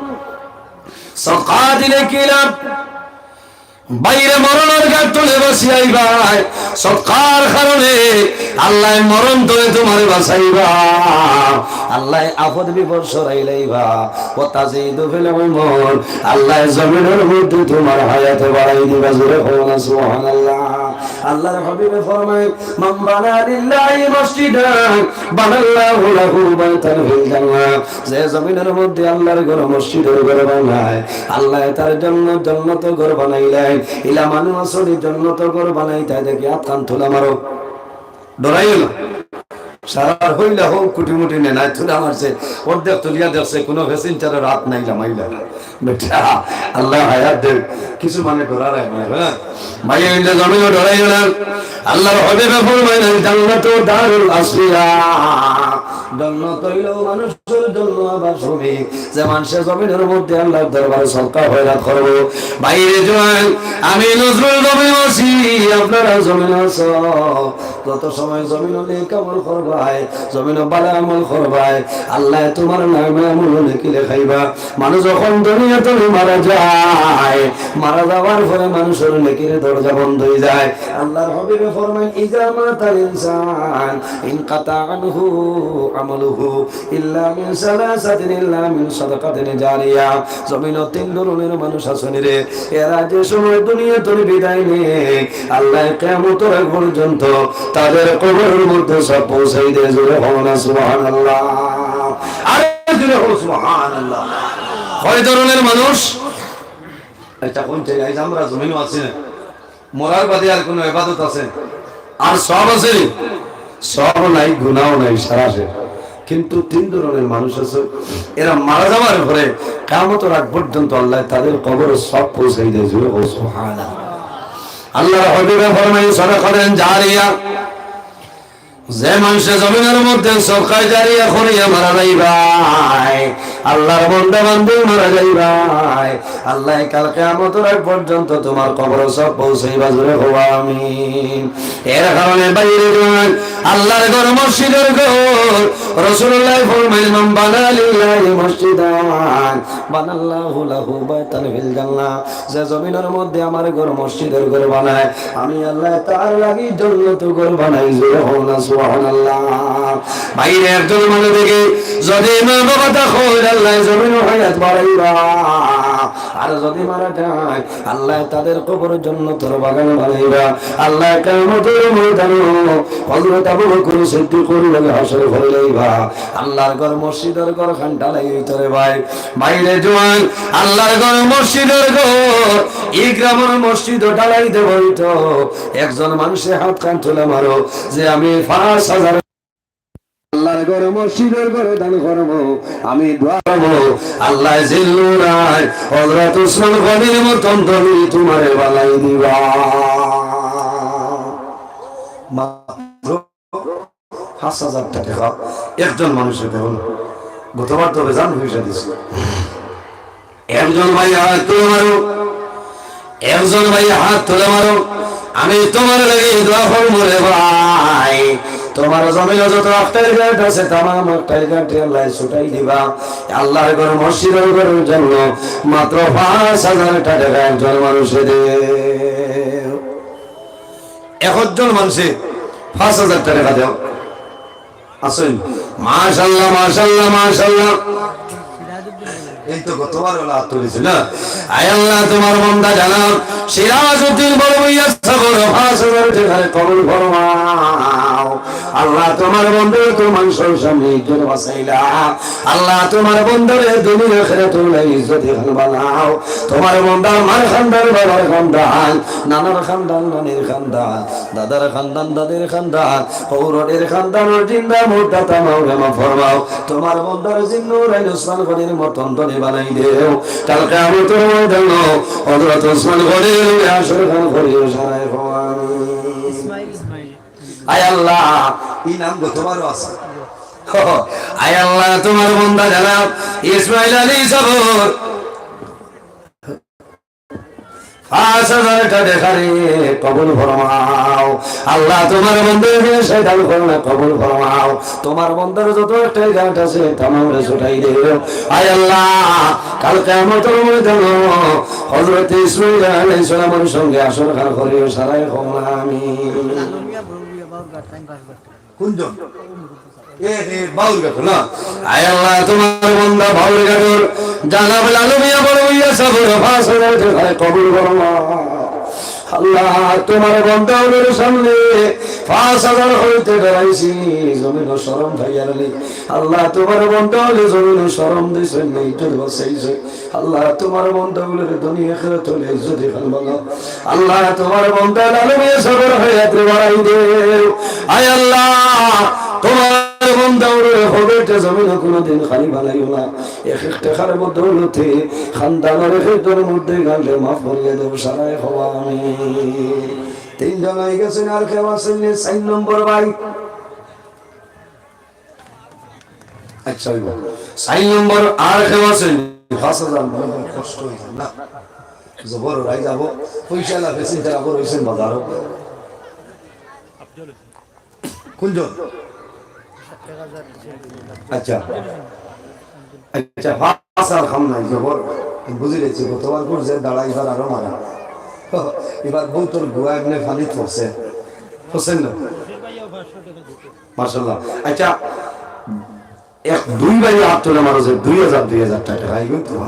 সদকা দিলে কি লাভ? বাইরে মরণর ঘাট তুলে বসি আইবায়, সদকার কারণে আল্লাহ মরণ তুলে তোমারে বাঁচাইবা, আল্লাহ আপদ বিপদ সরাইলাইবা, ওয়া তাজিদু ফিল উমর, আল্লাহ জমিনর মধ্যে তোমার হায়াত বাড়াই দিবা। জোরে কও না সুবহানাল্লাহ। আল্লাহর হাবিবে ফরমায়, "মান বানা লিল্লাহি মসজিদান বানাল্লাহু লাহু বাইতান ফিল জান্নাহ।" যে জমিনর মধ্যে আল্লাহর ঘর, মসজিদর ঘর বানায়, আল্লাহ তার জন্য জন্নতর ঘর বানাইলাইন। ইলা মানুষ আছনি জন্নতর ঘর বানাইতা দেখি আতখান তুলা মারো, ডরাইও না। সারার হইলা হোক কুটি মুটি নে নাই তুলা মারছে, অর্ধেক তুলিয়া দেখছে, কোনো passengerর আত নাই লামাইলা। বেটা, আল্লাহ হায়াত দেখ, কিছু মানে ডরার আয় না, হ্যাঁ? ভাই, এই যে জমিনও ডরাইও না। আল্লাহর হাবিবে ফরমাইলেন, "জান্নাতু দারুল আসফিয়া।" জন্নত অইলো মানুষর জন্য আবাসভূমি। যে মানুষে জমিনর মধ্যে আল্লাহর দরবারে সদকা খয়রাত করবো। বাইরে জোয়ান, আমি নজরুল জমিন আছি, আপনারা জমিন আছো। যত সময় জমিনো নেক আমল করবায়, জমিনো ভালা আমল করবায়, আল্লাহ তোমার নামে আমল নেকি লেখাইবা। মানুষ যখন দুনিয়া থাকি মারা যায়, মারা যাওয়ার পরে মানুষর নেকির দরজা বন্ধ অই যায়। আল্লাহর হাবিবে ফরমাইন, "ইজা মাতাল ইনসান ইনকাতা আনহু আমালুহু ইল্লা মিন সালাসাতিন ইল্লা মিন সাদাকাতিন জারিয়া।" জমিনো তিন ধরনের মানুষ আছনি রে, এরা যে সময় দুনিয়া থাকি বিদায় নেয়, আল্লাহ কিয়ামতর আগ পর্যন্ত তাদের কবরর মধ্যে সব পৌঁছাই দেয়। জোরে কও না সুবহানাল্লাহ। আরে জোরে কও সুবহানাল্লাহ। কয় ধরনের মানুষ? আচ্ছা, কোন চাই? আইজ আমরা জমিনো আছি না, মরার বাদে আর কোনো ইবাদত আছে? আর সওয়াব আছে নি? সওয়াবও নাই, গুনাও নাই, সারা শেষ। কিন্তু তিন ধরনের মানুষ আছে, এরা মারা যাওয়ার পরে কিয়ামতের আগ পর্যন্ত আল্লাহ তাদের কবরে সওয়াব পৌঁছাই দেয়। জোরে কও সুবহানাল্লাহ। আল্লাহর হাবিবে ফরমাই, সদকাতান জারিয়া, যে মানষে জমিনের মধ্যে সদকায়ে জারিয়া করিয়া মারা যাইবায়, আল্লাহর বান্দা বান্দি মারা যাইবায়, আল্লাহ কাল কিয়ামতের আগ পর্যন্ত তোমার কবরে সওয়াব পৌঁছাইবা। জোরে কও আমিন। এর কারণে ভাইরে জোয়ান, আল্লাহর ঘর মসজিদের ঘর, রাসূলুল্লাহ ফরমাইন, "মান বানা লিল্লাহি মসজিদান বানাল্লাহু লাহু বাইতান ফিল জান্নাহ।" যে জমিনের মধ্যে আমার ঘর মসজিদের ঘর বানায়, আমি আল্লাহ তার লাগি জান্নাতো ঘর বানাই। জোরে কও না সুবহানাল্লাহ। ভাইরে একজন মানুষ দেখি যদি মা বাবা তা কইর আল্লাহ জমিন হায়াত বাড়াইবা, আর যদি মারা যায় আল্লাহ তাদের কবর জান্নাতের বাগান বানাইবা। আল্লাহ কিয়ামতের ময়দানে হযরত আবু বকর সিদ্দিকর লগে হাশর করাইবা। আল্লাহর ঘর মসজিদের ঘর খান ঢালাই অইতো রে ভাই। ভাইরে জোয়ান, আল্লাহর ঘর মসজিদের ঘর, ই গ্রামের মসজিদও ঢালাই দেওয়া অইতো। একজন মানষে হাত খান তুলে মারো যে আমি পাঁচ হাজার আল্লাহর ঘর মসজিদের ঘর দান করমু, আমি দোয়া করমু, আল্লাহ জিল্লুরায় হযরত উসমান গনির মতন ধনী তোমারে বানাই দিবা। মাত্র পাঁচ হাজার টেকা একজন মানুষে দেন। গতবার তো বেজান পয়সা দিছে। একজন ভাই হাত তুলে মারো, একজন ভাই হাত তুলে মারো। আমি তোমার লাগি দোয়া করমু রে ভাই। তোমার জমিনো যত আখতাইর ঘাট আছে, তামাম আখতাইর ঘাটে আল্লাহ ছুটাই দিবা। আল্লাহর ঘর মসজিদের ঘরের জন্য মাত্র পাঁচ হাজার টেকা একজন মানুষে দেও। একজন মানুষে পাঁচ হাজার টেকা দেও। আছেন? মাশাআল্লাহ, মাশাআল্লাহ, মাশাআল্লাহ। এই তো গতবার ওলা হাত তুলেছে না? আয় আল্লাহ, তোমার বান্দা জনাব সিরাজউদ্দিন বড় ভুইয়া সাহেব পাঁচ হাজার টেকারে কবুল ফরমাও। আল্লাহ, তোমার বান্দারে তো মানষর সামনে ইজ্জত বাঁচাইলা। আল্লাহ, তোমার বান্দারে দুনিয়া আখিরাত ইজ্জত খান বানাও। তোমার বান্দার মার খান্দান, বাবার খান্দান, নানার খান্দান, নানির খান্দান, দাদার খান্দান, দাদির খান্দান, হউরর খান্দানর জিন্দা মুর্দা তামামরে মাফ ফরমাও। তোমার বান্দারে জিন্নুরাইন উসমান গনির মতন ধনী বানাই দেও। কাল কিয়ামতের ময়দানো হযরত উসমান গনির লগে হাশর খান করিও সারায় কও আমিন। আয় আল্লাহ, ই নাম গতবারও আছে। আয় আল্লাহ, তোমার বান্দা জনাব ইসমাইল আলী সাহেব পাঁচ হাজার টেকারে কবুল ফরমাও। আল্লাহ, তোমার বান্দারে শয়তান করো না, কবুল ফরমাও। তোমার বান্দার যত আখতাইর ঘাট আছে, তামামরে ছুটাই দেও। আয় আল্লাহ, কাল কিয়ামতের ময়দানো হযরত ইসমাইল আলাইহিস সালামের সঙ্গে হাশর খান করিও সারায় কও আমিন। কোনজন? এ, এ, বাউর ঘাট না? আয় আল্লাহ, তোমার বান্দা বাউর ঘাটর জনাব লালু মিয়া বড় ভুইয়া সাহেবরে পাঁচ হাজার টেকায় কবুল ফরমাও। আল্লাহ, তোমার বান্দা অকলর সামনে পাঁচ হাজার কইতে ডরাইছি, জমিনো শরম পাইয়ার নি। আল্লাহ, তোমার বান্দা অকলে জমিনো শরম দিছইন না, ইজ্জত বাঁচাইছইন। আল্লাহ, তোমার বান্দা অকলরে দুনিয়া আখিরাত ইজ্জত খান বানাও। আল্লাহ, তোমার বান্দা লালু মিয়া সাহেবর হায়াতরে বাড়াই দেও। আয় আল্লাহ, তোমার বান্দা অকলরে পকেটে জমিনো কোনোদিন খালি বানাইও না। এক এক টেকার বদৌলতে খান্দানর এক একজনর মুর্দা গালরে মাফ করিয়া দেও, সারায় কও আমিন। তিনজন অই গেছইন, আর কেউ আছইন নি? চাইর নম্বর ভাই। আচ্ছা, অইবো। চাইর নম্বর আর কেউ আছইন নি? পাঁচ হাজার মনে হয় কষ্ট অইছে না। জবর ওরাই যাবো। পয়সা লাভে চিন্তা রাখো রইছেন বাজারও। কোনজন? আচ্ছা। আচ্ছা, পাঁচ আর খাম নাই, জবর। আমি বুঝি গেছি, গতবার করে যে দাঁড়া, এবার আরো মারা। এবার বউতর গুয়া এমনি পানিত পড়ছে। হোসেন না? মাশাআল্লাহ। আচ্ছা, এক দুই ভাই হাত তুলে মারো যে দুই হাজার, দুই হাজার টেকা, এই কিন্তু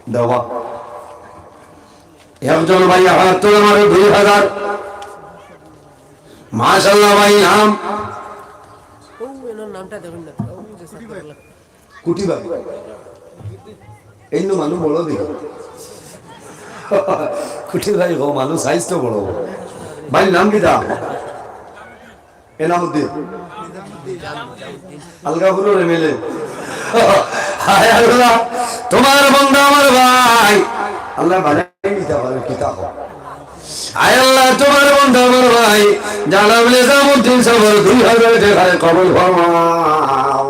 দেওয়া। একজন ভাই হাত তুলে মারো দুই হাজার। মাশাআল্লাহ ভাই, নাম? ও, এনার নামটা দেখুন না। ও, যে সাথে কুটি ভাই। এই নু মানুষ বড় দেখি। কুটি ভাই, ও মানুষ সাইজ তো বড়। ভাই নাম কিতা? এনামুদ্দিন। আলগাপুরের এমএলএ। হায় আল্লাহ, তোমার বন্দা আমার ভাই। আল্লায় বানাই দিতা পারে, কিতা কও। আয় আল্লাহ, তোমার বন্দা আমার ভাই জনাব নিজামুদ্দিন সাবর দুই হাজার টেকারে কবুল ফরমাও।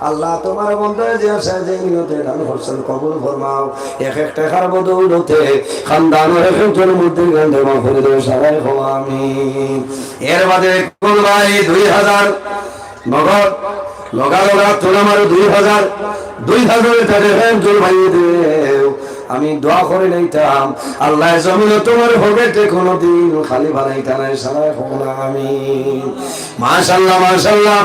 আল্লাহ, তোমার বন্দা যে আশা যে নিয়তে দান করছইন কবুল ফরমাও। এক এক টেকার বদৌলতে খানদানর এক একজনর মুর্দাগানরে মাফ করি দেও, সারায় কও আমিন। এর বাদে কোন ভাই দুই হাজার, নগদ, লগা লগা তুলা মারো দুই হাজার, দুই হাজার টেকা একজন ভাইয়ে দেও। আমি দোয়া করি লইতাম, আল্লায় জমিনো তোমার পকেটরে কোনোদিন খালি বানাইতা নায়, সারায় কও আমিন। মাশাআল্লাহ, মাশাআল্লাহ।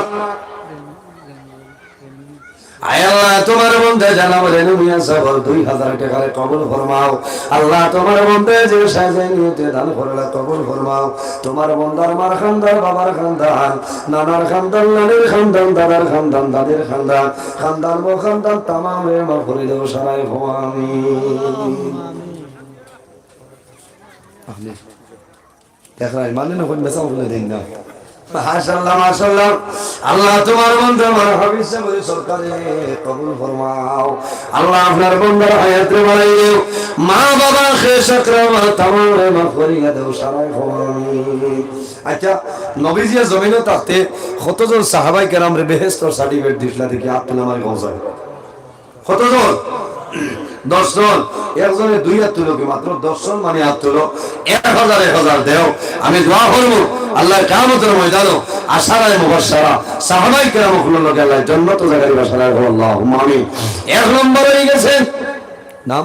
আয় আল্লাহ, তোমার বন্দা জনাব রেনু মিয়া সাবর দুই হাজার টেকারে কবুল ফরমাও। আল্লাহ, তোমার বন্দা যে সাজে নিয়তে দান করলা কবুল ফরমাও। তোমার বন্দার মার খানদান, বাবার খানদান, নানার খানদান, নানির খানদান, দাদার খানদান, দাদির খানদান, খানদান বখানদান তামামরে মাফ করি দেও, সারায় কও আমিন। আমিন। দেখরায়, মানে না, কোন বেচা বলে দেন না। মাশাআল্লাহ, মাশাআল্লাহ। আল্লাহ তোমার বন্দা আমার হাফিজ সাবরে সরকারে কবুল ফরমাও। আল্লাহ আপনার বন্দার হায়াতরে বাড়াই দেও। মা বাবা খেশ আকরাবা তামামরে মাফ করিয়া দেও, সারায় কও আমিন। আচ্ছা, নবীজিয়ে জমিনো থাকতে কতজন সাহাবায়ে কেরামরে বেহেশতর সার্টিফিকেট দিছলা দেখি আত তুলে আমার গঞ্জায়। কতজন? দশ জন। একজনে দুই আত তুলো কি মাত্র? দশ জন মানে আত তুলো। এক হাজার, এক হাজার দেও। আমি দোয়া করমু, আল্লাহ কিয়ামতর ময়দানো আশারায়ে মুবাশশারা সাহাবায়ে কেরাম অকলর লগে আল্লাহ জন্নতো জাগা দিবা, সারায় কও আল্লাহুম্মা আমিন। এক নম্বর অই গেছে। নাম?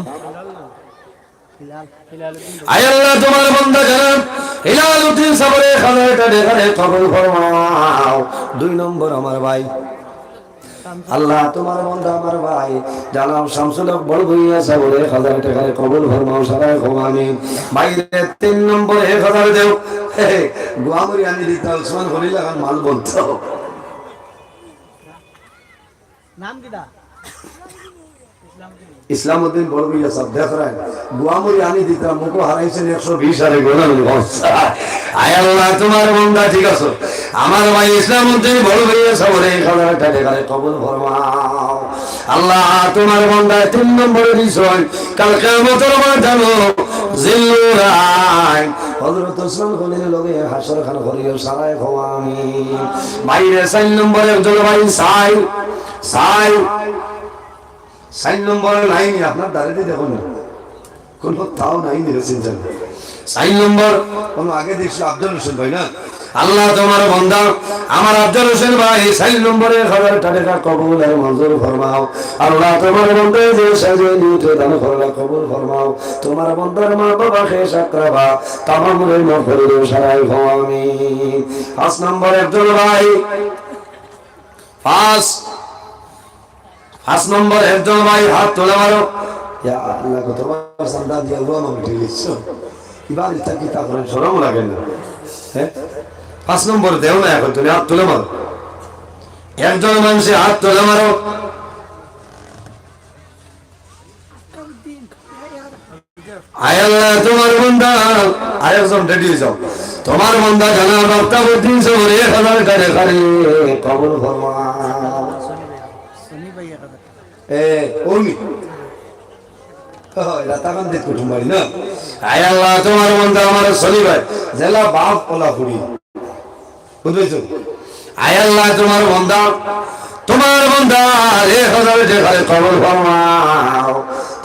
আয় আল্লাহ, তোমার বন্দা জনাব হিলাল উদ্দিন সাবরে এক হাজার টেকারে কবুল ফরমাও। দুই নম্বর আমার ভাই, আল্লাহ তোমার বন্দা আমার ভাই জনাব শামসুল হক বড় ভুইয়া সাবরে এক হাজার টেকারে কবুল ফরমাও, সারায় কও আমিন। ভাইরে তিন নম্বর এক হাজার দেও। হে, হে, গুয়ামুরি আনি দিতা, উসমান খলিল লাখান মাল বনতো। নাম কিতা? ইসলাম উদ্দিন বড় ভুইয়া সাব, দেখরায়, গুয়ামুরি আনি দিতা, মুখো হারাইছইন একশো বিশ আরে গোনা। আয় আল্লাহ, তোমার বন্দা ঠিক আছে, আমার ভাই ইসলাম উদ্দিন বড় ভুইয়া সাবরে এক হাজার টেকারে কবুল ফরমাও। আল্লাহ, তোমার বন্দা তিন নম্বরে দিছইন, কাল কিয়ামতর ময়দানো জিল্লুরাইন হযরত উসমান গনির লগে হাশর খান করিও, সারায় কও আমিন। ভাইরে চাইর নম্বর একজন ভাই সাইল, সাইল, চাইর নম্বর নাই নি, আপনার দাড়িদি দেখইন না। কোন তাও নাই নি, চিন্তা নাই। চাইর নম্বর, কোন আগে দেখছি আফজল হোসেন ভাই না? আল্লাহ তোমার বন্দা, আমার আফজল হোসেন ভাই, চাইর নম্বরে এক হাজার টেকা কবুল আর মঞ্জুর ফরমাও। আল্লাহ তোমার বন্দা যে সাজে নিয়তে দান করলা কবুল ফরমাও। তোমার বন্দার মা বাবা খেশ আকরাবা তামামরে মাফ করি দেও, সারায় কও আমিন। পাঁচ নম্বর একজন ভাই, পাঁচ, পাঁচ নম্বর একজন ভাই হাত তুলে মারো। ইয়া আল্লাহ, কতবার চান্দা দিয়া উবা মামু ঠিক আছে। ইবার ইতা কিতা করেন, শরম লাগে না? হ্যাঁ? পাঁচ নম্বর দেও না এখন, তুমি হাত তুলে মারো। একজন মানুষে হাত তুলে মারো। আয় আল্লাহ, তোমার বন্দা, আরেকজন রেডি হয়ে যাও। তোমার বন্দা জনাব আফতাবউদ্দিন সাবরে এক হাজার টেকারে কবুল ফরমাও। এ, উনি। ও, এরা তাকান দেখতে কুটুম বাড়ি না? আয় আল্লাহ, তোমার বন্দা আমার সলি ভাই, জেলা বাপ ওলা ফুড়ি। বুঝছো? আয় আল্লাহ, তোমার বন্দা, তোমার বন্দার এক হাজার টেকারে কবুল ফরমাও।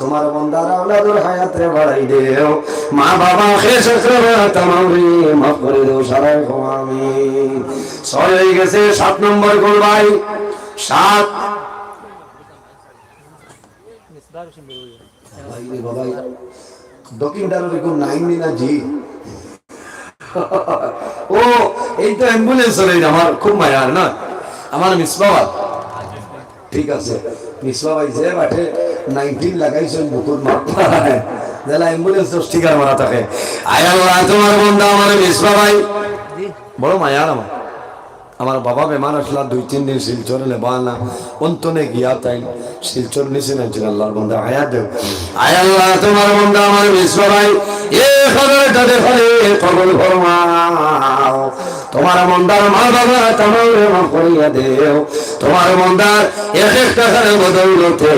তোমার বন্দার আওলাদর হায়াতরে বাড়াই দেও। মা বাবা খেশ আকরাবা তামামরে মাফ করি দেও, সারায় কও আমিন। ছয় হয়ে গেছে, সাত নম্বর কোন ভাই? সাত। ভাই রে বাবা, দক্ষিণ দারুর কোন নাইন নি না জি? ও, এই তো অ্যাম্বুলেন্স হলে আমার খুব মায়ার না, আমার মিসবা ভাই। ঠিক আছে, মিসবা ভাই যে বাটে নাইনটিন লাগাইছেন বুকুর মাথায়, যেলা অ্যাম্বুলেন্স স্টিকার মারা থাকে। আয় আল্লাহ, তোমার বন্দা আমার মিসবা ভাই, বড় মায়ার আমার। আমার বাবা বেমার আসলা দুই তিন দিন শিলচরে নেবা না, অন্তনে গিয়া তাই শিলচর নিচে নাইছিল। আল্লাহর বন্দা হায়াত দেও। আয় আল্লাহ, তোমার বন্দা আমার মিসবা ভাই এক হাজার টেকা টেকারে কবুল ফরমাও। ফরমাও। তুমার বন্দার মা বাবা তামামরে মাফ করিয়া দেও। তুমার বন্দার এক এক টাকার বদৌলতে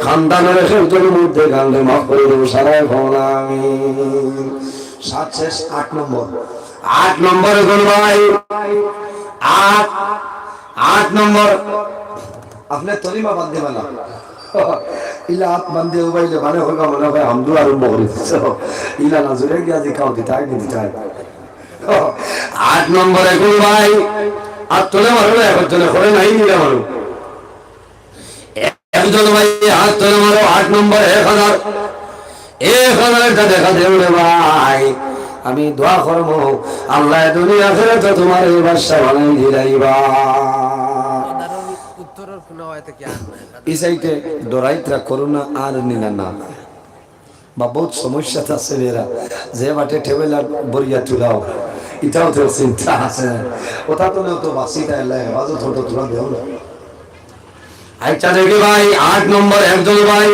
খানদানর এক একজনর মুর্দেগানরে মাফ করি দেও, সারায় কও আমিন। সাত শেষ, আট নম্বর। আট নম্বর কোন ভাই? আট, আট নম্বর। আপনে তরিমা বান্ধে বালা। ইলা আত বান্ধে উবাইলে মানে হইবা মনে হয় হামদু আরম্ভ করি দিছো। ইলা না জুরে গিয়া দিকাও দিতাই নি দিতাই। আট নম্বরে কোন ভাই? আত তুলে মারো না, একজনে করে নাই নিলে মারো। একজন ভাই হাত তুলে মারো, আট নম্বর এক হাজার। এক হাজার একটা দেখা দেও রে ভাই। আমি দোয়া করমু, আল্লায় দুনিয়া আখেরাতো তুমারে বাদশা বানাই দিলাইবা। উত্তরর কোনো হয়তো কি আর নাই। ই সাইডে ডরাইতরা করোনা আর নিনা না। বা বহুত সমস্যাত আছে এরা, যে বাটে টেবিল আর বরিয়া তুলাও, ইটাও তো চিন্তা আছে। ওটা তো নেও তো বাসিটা এলাই হেফাজত হতো, তোরা দেও না। আচ্ছা দেখি ভাই, আট নম্বর একজন ভাই,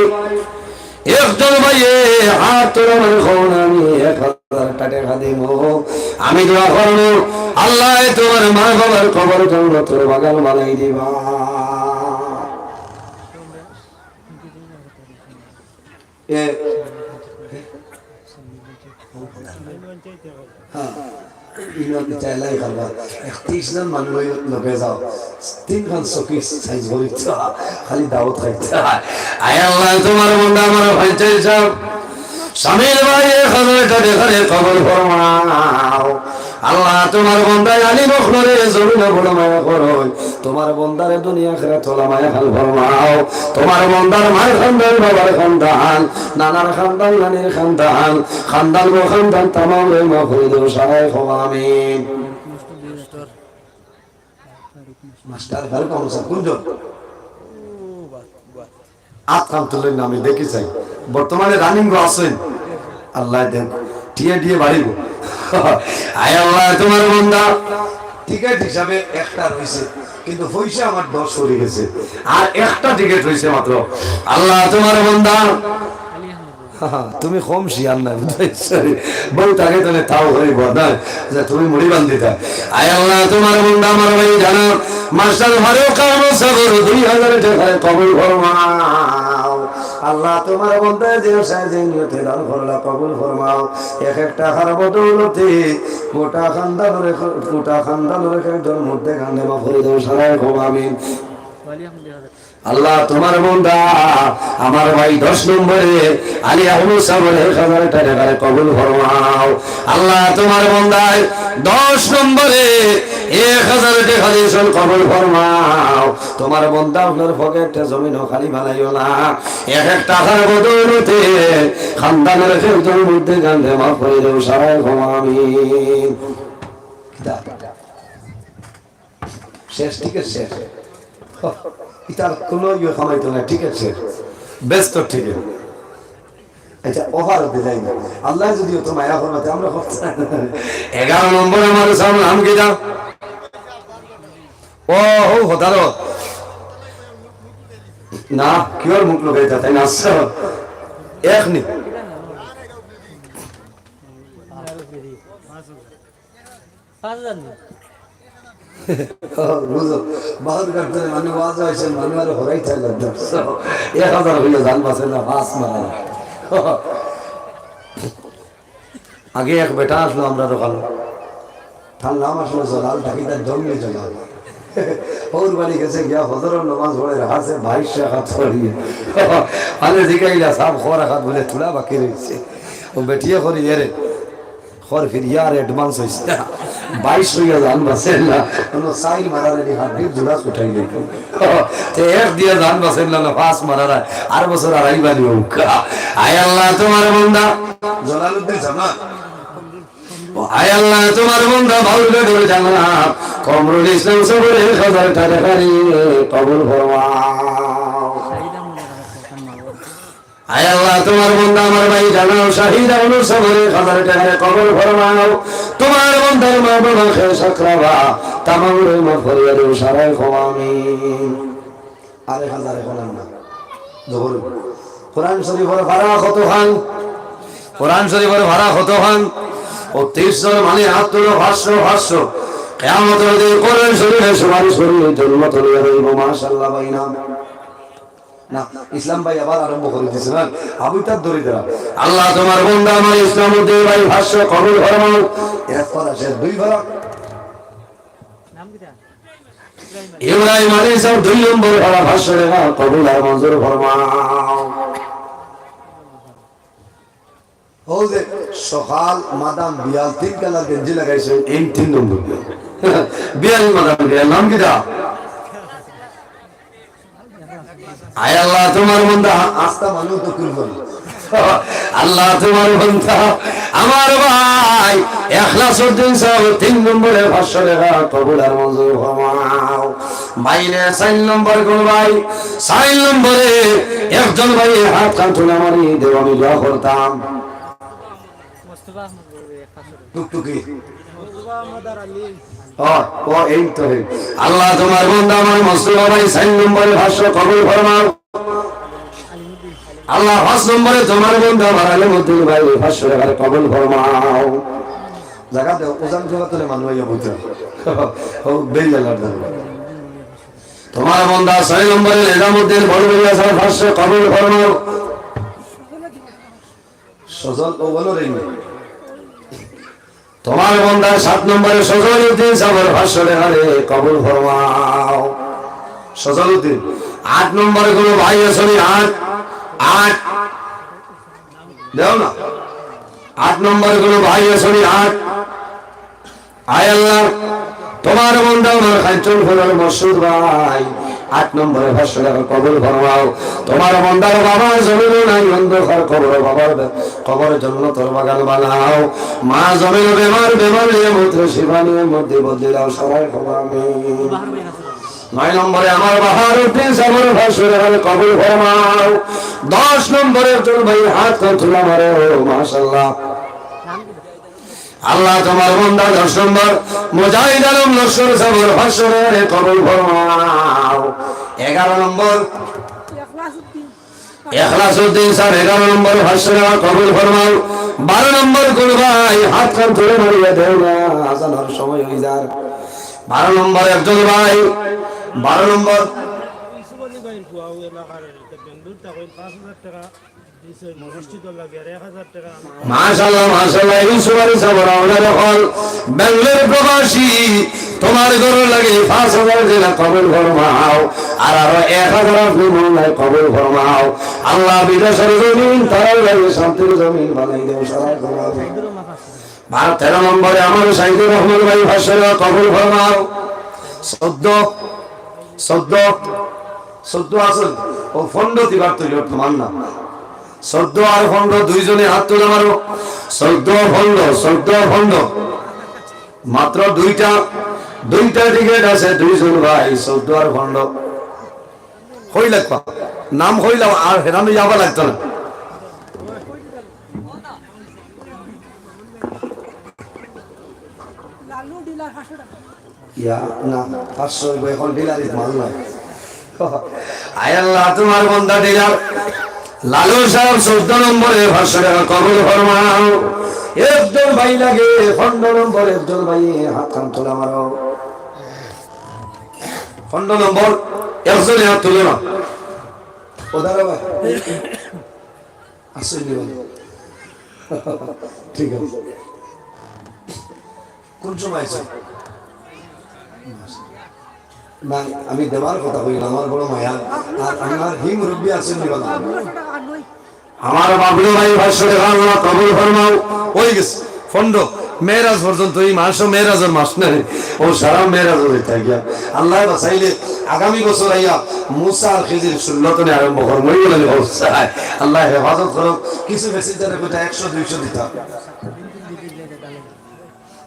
একজন ভাই এ হাত তুলে মানে কও না, আমি এক হাজার টাকা দিমু। আমি দোয়া করমু, আল্লায় তুমার মা বাবার কবর জান্নাতর বাগান বানাই দিবা। এ, হ্যাঁ, ইনো চাইলাই খাবা। একত্রিশ জন মানুষ লগে যাও, তিনখান চকি সাইজ করি তো, খালি দাওয়াত খাইতা। আয় আল্লাহ, তুমার বন্দা আমার ভাইচাই সাহেব, সামির ভাই, এক হাজার টাকা দেখারে কবুল ফরমাও। আল্লাহ, তুমার বন্দায় আলী মখলরে জমিনো বড় মায়া করো। তুমার বন্দারে দুনিয়া আখেরাত ওলা মায়া খান ফরমাও। তুমার বন্দার মার খানদান, বাবার খানদান, নানার খানদান, নানির খানদান, খানদান গো খানদান তামামরে মাফ করি দেও, সারায় কও আমিন। মাস্টার ফারুক আহমদ স্যার কোন জন? আত কান তুলইন না, আমি দেখি চাই। বর্তমানে রানিং গো আছইন। আল্লায় দেখ, টিএ টিএ বাড়িব। আয় আল্লাহ, তুমার বন্দা টিকিট হিসাবে একটা রইছে, কিন্তু পয়সা আমার দশ পড়ি গেছে, আর একটা টিকিট রইছে মাত্র। আল্লাহ, তুমার বন্দা তুমি কম শিয়ান না, বুঝাইছো? বউ তাকে তাহলে তাও হইব না, যে তুমি মুড়ি বান্ধিতা। আয় আল্লাহ, তুমার বন্দা আমার ভাই জানা, মাস্টার ফারুক আহমদ সাহেব দুই হাজার টাকায় কবুল ফরমাও। আল্লাহ, তুমার বন্দা যে সায় যে নিয়তে দান করলা কবুল ফরমাও। এক একটা হার বদৌলতে গোটা খানদানর এক, গোটা খানদানর এক একজন মুর্দেগানরে মাফ করি দেও, সারায় কও আমিন। আল্লাহ, তুমার বন্দা আমার ভাই দশ নম্বরে আলী আহমদ সাহেব এক হাজার টাকারে কবুল ফরমাও। আল্লাহ, তুমার বন্দায় দশ নম্বরে এক হাজার টাকা দিছইন, কবুল ফরমাও। তুমার বন্দা আপনার পকেটটা জমিনো খালি বানাইও না। এক এক টাকার বদৌলতে খানদানর এক একজন মুর্দেগানরে মাফ করি দেও, সারায় কও আমিন। শেষ, টিকিট শেষ। ইতার কোনো ইয়ে কামাইতো না, টিকিট শেষ। বেশ তো টিকিট। আচ্ছা, অফার দিলাই না। আল্লাহ যদি অত মায়া ফরমাইতে, আমরা করতাম। এগারো নম্বর আমার সামনে নাম কিতা? ও, হো, হতারো। না, কিওর মুখ লুকাইতা, তাই না? আচ্ছা, এক নি। পাঁচ হাজার নি। ও, বুঝো, বাহাদুর কাটতে মানে ওয়াজ হয়েছে, মানে আর হরাই থাকলে এক হাজার হইলে জান বাঁচে না, পাঁচ মারা। আগে এক বেটা আসলো আমরা দোকান, তার নাম আসলো জলাল, ডাকি তার জঙ্গলি জলাল। ওর বাড়ি গেছে গিয়া ফজরর নামাজ পড়ে রাখাছে বাইশ রাকাত পড়িয়ে। মানে জিগাইলা, "সাব, ক রাকাত?" বলে, "থুড়া বাকি রইছে।" ও বেটিয়ে করি, "এরে, খর ফিরিয়া আর অ্যাডভান্স হইছে না। বাইশ হইয়া জান বাঁচে না।" কোনো সাইল মারার আগে হাত দিয়ে জোড়া উঠাই দিত। তো এক দিয়ে জান বাঁচে না, না পাঁচ মারার আর, আর বছর আড়াই বানি হোক। আয় আল্লাহ, তুমার বন্দা জলালউদ্দিন জামা। ও আয় আল্লাহ, তুমার বন্দা বাউলগড়ের জামা কমরুল ইসলাম সাহেবের এক হাজার টাকা করি কবুল ফরমাও। আয় আল্লাহ, তুমার বন্দা আমার ভাই জানাও শাহিদ আহমদ সাহেবের এক হাজার টাকা কবুল ফরমাও। তুমার বন্দার মা বাবা খেয়ে সাকরাবা তামামরে মাফ করিয়া দেও, সারায় কও আমিন। আরেক হাজার এখন আমরা জবর। কোরআন শরীফর ভাড়া কত খান? কোরআন শরীফর ভাড়া কত খান? ও তিরিশ জন মানে হাত তুলো, পাঁচশো, পাঁচশো। কিয়ামতর দিন কোরআন শরীফে সুপারিশ করি জন্নত লইয়া রইব, মাশাআল্লাহ ভাই না? না, ইসলাম ভাই আবার আরম্ভ করি দিছে না, আবু তার দড়ি ধরা। আল্লাহ তোমার বন্দা আমার ইসলাম উদ্দিন ভাই পাঁচশো কবুল ফরমাও। এক পারা শেষ, দুই পারা। ইব্রাহিম আলী সাহেব দুই নম্বর পারা পাঁচশো টাকা কবুল আর মঞ্জুর ফরমাও। ও যে সকাল মাদাম বিয়াল তিন কালার গেঞ্জি লাগাইছে, এই তিন নম্বর বিয়াল। বিয়াল মাদাম বিয়াল, নাম কিতা? আয় আল্লাহ, তোমার বন্দা আস্তা মানুষ তো কুল করে। আল্লাহ, তোমার বন্দা আমার ভাই এখলাসউদ্দিন সাহেব তিন নম্বরে পাঁচশো টাকা কবুল আর মঞ্জুর ফরমাও। বাইরে চার নম্বর কোন ভাই? চার নম্বরে একজন ভাই হাত খান তুলে মারি দেও, আমি দোয়া করতাম। টুকটুকি। ও, ও, এই তো, এই। আল্লাহ, তোমার বন্দা আমার মোস্তফা ভাই চার নম্বরে পাঁচশো কবুল ফরমাও। আল্লাহ, পাঁচ নম্বরে তোমার বন্দা আমার আলিমউদ্দিন ভাই পাঁচশো টাকা কবুল ফরমাও। জাগা দেও, ওজন করে তুলে মানুষ আইয়া বলতে। ও, বেরিয়ে আল্লাহর দরবারে। তোমার বন্দা ছয় নম্বরে নিজামউদ্দিন বড় ভাই আছে, পাঁচশো কবুল ফরমাও। সজল ও বলো রে। তোমার বন্দার সাত নম্বরে সজল উদ্দিন সাহেবের পাঁচশো টাকা রে, কবুল ফরমাও। সজল উদ্দিন, আট নম্বরে কোনো ভাই আছে নি? আট, আট, দেও না। আট নম্বরে কোনো ভাই আছে নি? আট। আয় আল্লাহ, তোমার বন্দা আমার কাঞ্চনপুরের মসুদ ভাই, আট নম্বরে পাঁচশো টাকা কবুল ফরমাও। তোমার বন্দার বাবার জমিনও নাই, অন্ধকার কবর, বাবার বে-, কবর জন্নতর বাগান বানাও। মা জমিন বেমার, বেমার নিয়ে মুত্র শিফা নিয়ে মধ্যে বদলে দাও, সবাই কবর আমি। নয় নম্বরে আমার বাহারউদ্দিন সাহেবের পাঁচশো টাকা কবুল ফরমাও। দশ নম্বরে একজন ভাই হাত তুলে মারে, ও মাশাআল্লাহ। আল্লাহ, তোমার বন্দা দশ নম্বর মুজাহিদ আলম লস্কর সাহেবের পাঁচশো টাকা কবুল ফরমাও। এগারো নম্বর এখলাসউদ্দিন সাহেব, এগারো নম্বর পাঁচশো টাকা কবুল ফরমাও। বারো নম্বর কোন ভাই হাত খান তুলে মারিয়া দেও না, আজানর সময় হয়ে যার। বারো নম্বর একজন ভাই, বারো নম্বর মাশাআল্লাহ, মাশাআল্লাহ, ইউসুফ আলী সাহেব, আমরা এখন বেঙ্গালোর প্রবাসী, তোমার ঘর লাগে পাঁচ হাজার দিলা কবুল ফরমাও, আর আরো এক হাজার আপনি মনে হয় কবুল ফরমাও। আল্লাহ, বিদেশের জমিন তারাও লাগে শান্তির জমিন বানাই দেও, সারা করো। আর তেরো নম্বরে আমার সাইদুর রহমান ভাই পাঁচশো টাকা কবুল ফরমাও। চোদ্দ, চোদ্দ, চোদ্দ আছে, ও পনেরো দিবার তৈরি তোমার না। চোদ্দ আর পনেরো দুইজনে হাত তুলে মারো। চোদ্দ পনেরো, চোদ্দ পনেরো। মাত্র দুইটা, দুইটা টিকিট আছে, দুইজন ভাই, চোদ্দ আর পনেরো। হই লাগবা, নাম হইলাম আর হেরানো যাবা লাগতো না। ইয়া, না, পাঁচশো অইবো, এখন ডিলারিত মাল নাই। আয় আল্লাহ, তোমার বন্দা ডিলার লালু সাহেব চোদ্দ নম্বরে পাঁচশো টাকা কবুল ফরমাও। একজন ভাই লাগে, পনেরো নম্বর একজন ভাই, হাত খান তুলে মারো। পনেরো নম্বর একজনে হাত তুলে না। ও দাঁড়া ভাই। আসেননি বলে। ঠিক আছে। কোন সময় আছে? না, আমি দেওয়ার কথা কই না, আমার বড় মায়া। আর আমার হি মুরব্বি আসেননি বলে। আমার বাবলু ভাই পাঁচশো টাকা আল্লাহ কবুল ফরমাও। হয়ে গেছে। পনেরো, মেরাজ পর্যন্ত, এই মাসও মেরাজের মাস নাই, ও সারা মেরাজ হয়ে থাকে। আল্লাহ বাঁচাইলে আগামী বছর আইয়া মুসা আর খিজির সুন্নতনে আরম্ভ করবো, এই বলে অবস্থায় আল্লাহ হেফাজত করুক। কিছু প্যাসেঞ্জারে কোথায় একশো দুইশো দিতাম,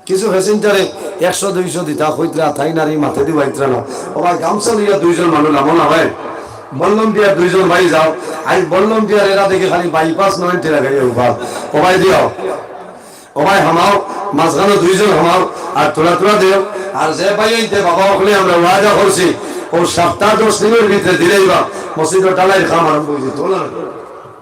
কিছু প্যাসেঞ্জারে একশো দুইশো দিতা, কইতরা তাই নারী মাথে দিবাইতরা না। ও ভাই, গামছা লইয়া দুইজন মানুষ নামো না ভাই, বললাম দিয়া দুইজন ভাই যাও। আজ বললাম দিয়া এরা দেখি খালি বাইপাস নয় টেরা গাড়ি উপাস। ও ভাই দিও। ও ভাই, হামাও, মাঝখানো দুইজন হামাও, আর তোরা তোরা দেও। আর যে ভাই অইতে বাবা অকলে আমরা ওয়াদা করছি, ও সপ্তাহ দশ দিনের ভিতরে দিলেই বা মসজিদর ঢালাইর কাম আরম্ভ হয়ে যেত, না?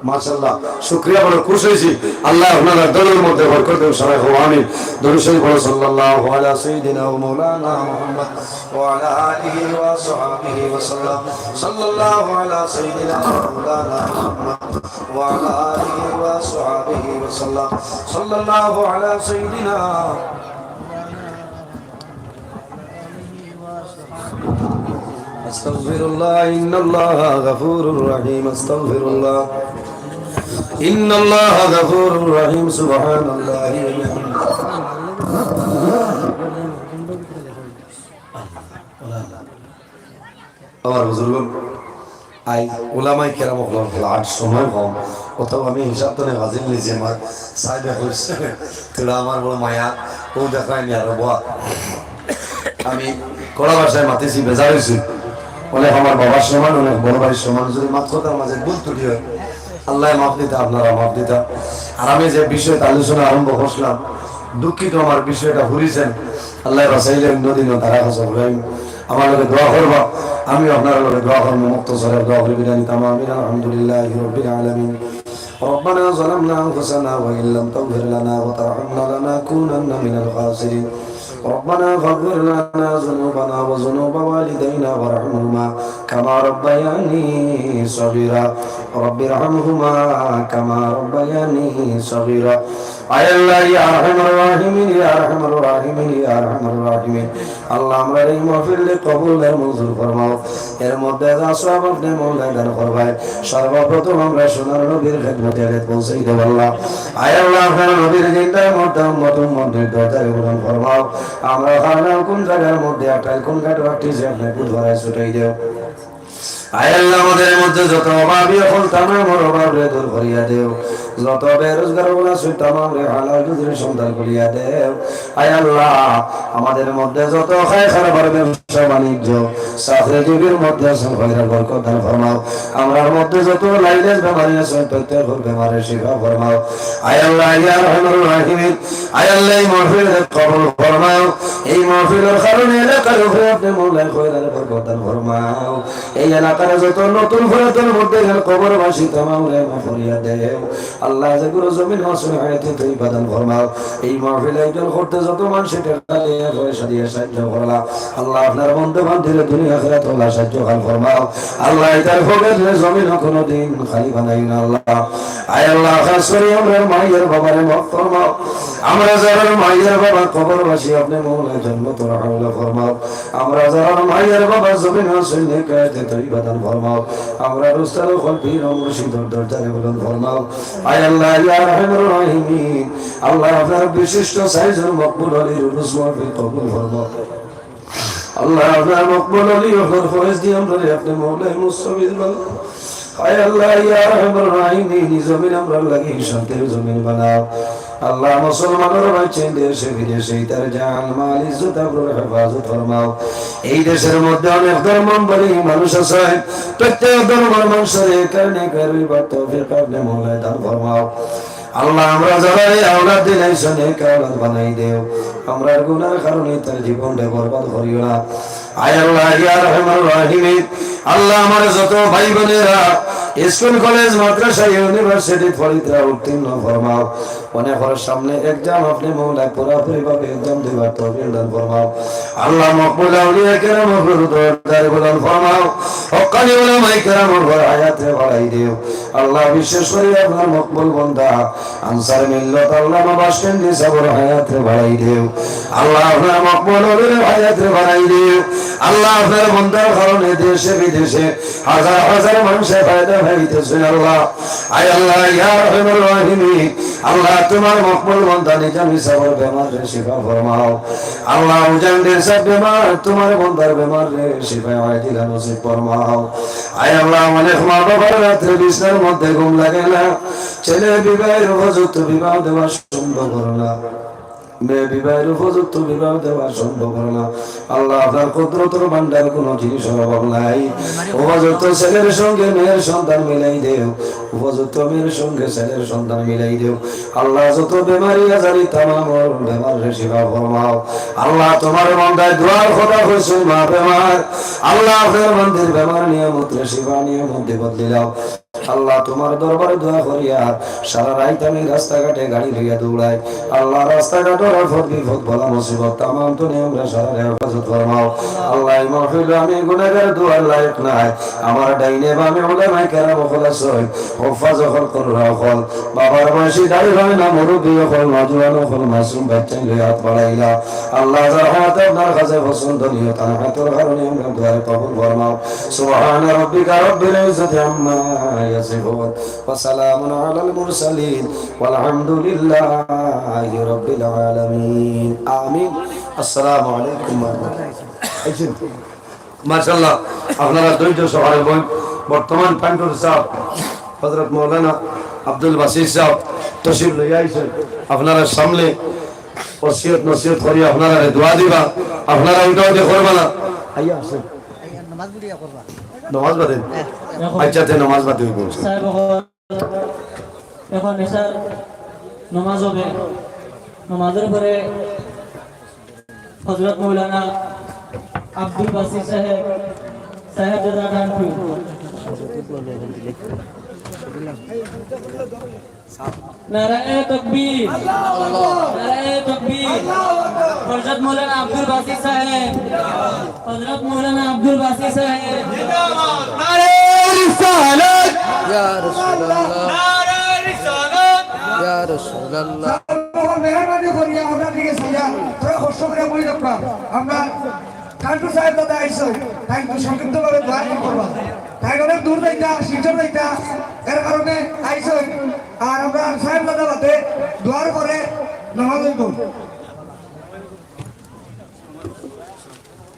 মাশাআল্লাহ, শুকরিয়া, বড় খুশি অইছি। আল্লাহ আপনারার ধনর মধ্যে বরকত দেউক, সবাই কও আমিন। দরুদ শরীফ পড়ো, সাল্লাল্লাহু আলা সাইয়্যিদিনা ওয়া মাওলানা মুহাম্মদ ওয়া আলা আলিহি ওয়া সাহবিহি ওয়া সাল্লাম। সাল্লাল্লাহু আলা সাইয়্যিদিনা ওয়া মাওলানা মুহাম্মদ ওয়া আলা আলিহি ওয়া সাহবিহি ওয়া সাল্লাম। সাল্লাল্লাহু আলা সাইয়্যিদিনা أستغفر الله، إن الله غفور رحيم. أستغفر الله، إن الله غفور رحيم. سبحان الله وبحمده. আমার বুজুর্গ, আই ওলামায়ে কেরাম অকলর ফ্লাট সময় কম, অথবা আমি হিসাব তো নেই হাজির নিয়েছি আমার সাহেব এখন, তোরা আমার বড় মায়া, ও দেখায়নি আরো বয়া। আমি কড়া ভাষায় মাতিছি, বেজার অইছি। অনেক আমার বাবার সমান, অনেক বড় ভাইর সমান, যদি মাত কথার মাঝে ভুল ত্রুটি হয়, আল্লাহ মাফ দিতা, আপনারা মাফ দিতা। আর আমি যে বিষয়টা আলোচনা আরম্ভ করছিলাম, দুঃখিত আমার বিষয়টা ভুলিছেন, আল্লাহ বাঁচাইলে অন্যদিনও তারা কাছে ঘুরাইম। আমার লগে দোয়া করবা, আমি আপনার লগে দোয়া করবো। মুক্তসরে দোয়া করি বিদায় নিতাম। আমিন। আলহামদুলিল্লাহি রাব্বিল আলামিন। ربنا ظلمنا أنفسنا وإن لم تغفر لنا وترحمنا لنكونن من الخاسرين. ربنا فاغفر لنا ذنوبنا وذنوب والدينا وارحمهما كما ربياني صغيرا. رب ارحمهما كما ربياني صغيرا. আয় আল্লাহ, ইয়া আরহামার রাহিমিন, ইয়া আরহামার রাহিমিন, ইয়া আরহামার রাহিমিন। আল্লাহ, আমরার এই মাহফিল কবুলদার মঞ্জুর ফরমাও। এর মধ্যে যা সওয়াব আপনে মওলায় দান করবায়, সর্বপ্রথম আমরা সোনার নবীর খেদমতে আনিয়ে পৌঁছাই দেও আল্লাহ। আয় আল্লাহ, আপনার নবীর জিন্দার মধ্যে উম্মত উম্মতির দরজারে বুলন্দ ফরমাও। আমরা খানা কোন জাগার মধ্যে আটাই কোন ঘাট রাখছি, আপনে বুধবারে ছুটাই দেও। আয় আল্লাহ, আমাদের মধ্যে যত অভাবী অকল তামামর অভাবরে দূর করিয়া দেও। যত বেরোজগার অকল আছে তামামরে হালাল রুজির সন্ধান করিয়া দেও। আয় আল্লাহ, আমাদের মধ্যে যত খায় কারবার, ব্যবসা বাণিজ্য, চাকরিজীবীর মধ্যে আছে, খয়রাত বরকত দান ফরমাও। আমরার মধ্যে যত লাইলেজ বেমারি আছে, প্রত্যেকর বেমারে শিফা ফরমাও। আয় আল্লাহ, ইয়া আরহামার রাহিমিন, আয় আল্লাহ, এই মাহফিল কবুল ফরমাও। এই মাহফিলর কারণে এলাকার উপরে আপনে মওলায় খয়রাত বরকত দান ফরমাও। এই এলাকার যত নতুন পুরাতন মুর্দেগান কবরবাসী তামামরে মাফ করিয়া দেও। আল্লাহ, যেগুলো জমিন আছে হায়াতে তৈবা দান ফরমাও। এই মাহফিল আয়োজন করতে যত মানুষে টাকা দিয়া পয়সা দিয়া সাহায্য করলা, আল্লাহ, আপনার বন্ধু বান্ধবরে দুনিয়া আখিরাত আল্লাহ সাহায্য খান ফরমাও। আল্লাহ, এটার ফকিররে জমিন কোনোদিন খালি বানাইও না আল্লাহ। আয় আল্লাহ, খাস করি আমরার মায়ের বাবারে মাফ ফরমাও। আমরা যারার মায়ের বাবা কবরবাসী, আপনে মওলায় জান্নাতুল আলা ফরমাও। আমরা যারার মায়ের বাবা জমিন আছে নেক হায়াতে তৈবা দান ফরমাও। আমরার উস্তাদ অকল পীর মুর্শিদর দরজারে বুলন্দ ফরমাও। আয় আল্লাহ, ইয়া আরহামার রাহিমিন, আল্লাহ, আপনার বিশিষ্ট চাইরজন মকবুল অলির উরুস মাহফিল কবুল ফরমাও। আল্লাহ, আপনার মকবুল অলি অকলর ফয়েজ দিয়া আমরারে আপনে মওলায় মুস্তাফিজ বানাও। আয় আল্লাহ, ইয়া আরহামার রাহিমিন, এই জমিন আমরার লাগি শান্তির জমিন বানাও। আল্লাহ, মুসলমানর বাচ্চা দেশে বিদেশে তার জান, মাল, ইজ্জত, আবরুর হেফাজত ফরমাও। এই দেশের মধ্যে অনেক ধর্মাবলম্বী মানুষ আছে, প্রত্যেক ধর্মের মানুষের এখানে কারণে তৌফিক আপনে মওলায় দান ফরমাও। আল্লাহ, আমরা যারারে আওলাদ দিলাইছো, নেক আওলাদ বানাই দেও। আমরার গুনার কারণে তার জীবনটা বরবাদ করিও না। আয় আল্লাহ, ইয়া আরহামার রাহিমিন, আল্লাহ, আমার যত ভাই বোনেরা স্কুল, কলেজ, মাদ্রাসা, ইউনিভার্সিটি পড়িতরা উত্তীর্ণ ফরমাও। অনেকের সামনে এক্সাম, আপনে মওলায় পুরাপুরি ভাবে এক্সাম দিবার তৌফিক দান ফরমাও। আল্লাহ, মকবুল আউলিয়া কেরাম অকলর দরজারে বুলন্দ ফরমাও। হক্কানি উলামায়ে কেরাম অকলর হায়াতরে বাড়াই দেও। আল্লাহ, বিশেষ করি আপনার মকবুল বন্দা আনসার মিল্লত আল্লামা বাসকান্দি সাহেবর হায়াতরে বাড়াই দেও। আল্লাহ, আপনার মকবুল অলির হায়াতরে বাড়াই দেও। আল্লাহ, আপনার বন্দার কারণে দেশে বিদেশে হাজার হাজার মানুষে ফায়দা পাইতেছে আল্লাহ। আয় আল্লাহ, ইয়া আরহামার রাহিমিন, আল্লাহ, তোমার মকবুল বন্দা নিজামী সাহেবর বেমাররে শিফা ফরমাও। আল্লাহ, উজান সাহেব বেমার, তোমার বন্দার বেমাররে শিফা আজিলা নসিব ফরমাও। আয় আল্লাহ, অনেক মা বাবার রাত্রে বিছনার মধ্যে ঘুম লাগে না, ছেলে বিবাহের উপযুক্ত বিবাহ দেওয়া সম্ভব হলো না, মেয়ে বিবাহের উপযুক্ত বিবাহ দেওয়া সম্ভব হলো না। আল্লাহ, আপনার কুদরতের ভান্ডার কোনো জিনিসের অভাব নাই। উপযুক্ত ছেলের সঙ্গে মেয়ের সন্তান মিলাই দেও, উপযুক্ত মেয়ের সঙ্গে ছেলের সন্তান মিলাই দেও। আল্লাহ, যত বেমারি আজারি তামাম বেমাররে শিফা ফরমাও। আল্লাহ, তোমার বন্দায় দোয়ার কথা কইছে, মা বেমার। আল্লাহ, আপনার বন্দির বেমার নিয়ামতরে শিফা নিয়ামত দি বদলি লাও। আল্লাহ, তুমার দরবারে দোয়া করিয়ার, সারা রাইত আমি রাস্তাঘাটে গাড়ি লইয়া দৌড়াই। আল্লাহ, রাস্তাঘাটর আপদ বিপদ বালা মুসিবত তামাম তনে আমরারে সারারে হেফাজত ফরমাও। আল্লাহ, এই মাহফিলো আমি গুনাহগার, দোয়ার লায়েক নায়। আমার ডাইনে বামে উলামায়ে কেরাম অকল আছইন, হুফফাজ অকল, কুররা অকল, বাবার বয়সী দাড়ি হয় না, মুরব্বি অকল, নওজোয়ান অকল, মাসুম বাইচ্চাইন লইয়া আত বাড়াইলা। আল্লাহ, যার হাত আপনার কাছে পছন্দনীয়, তান হাতর কারণে আমরার দোয়ারে কবুল ফরমাও। سبحان ربك رب العزة عما يصفون وسلام على المرسلين والحمد لله رب العالمين. آمين. السلام عليكم ورحمة الله. এই যে, মাশাআল্লাহ, আপনারা ধৈর্য সহকারে বইন। বর্তমান টাঙ্গুর সাহেব, হযরত মাওলানা আব্দুল বাসিত সাহেব তশরিফ লইয়া আইছইন। আপনারার সামনে ওসিয়ত নসিহত করি, আপনারারে দোয়া দিবা, আপনারা উঠা উঠি করবা না। আইয়া আছে। নমাজ বাদে? আচ্ছা, তে নমাজ বাদে অইবো। সাহেব, এখন, এখন এশার নমাজ হবে। নমাজর পরে হযরত মাওলানা আব্দুল বাসিত সাহেব, সাহেবজাদা খানপুর। নারায়ে তাকবীর। নারায়ে তাকবীর। হযরত মাওলানা আব্দুল বাসিত সাহেব। হযরত মাওলানা আব্দুল বাসিত সাহেব। নারায়ে রিসালাত। ইয়া রাসূলুল্লাহ। নারায়ে রিসালাত। ইয়া রাসূলুল্লাহ। মেহেরবানি করিয়া আমরা দিকে সাইয়া, তোরা কষ্ট করে বই দেখবা। আমরা খানপুর সাহেবজাদা আইছইন, তাইন একটু সংক্ষিপ্তভাবে দোয়া করবা। তাইন অনেক দূর যাইতা, শিলচর যাইতা, এর কারণে আইছইন। আর আমরা সাহেবজাদা বাদে দোয়ার পরে নমাজ অইবো।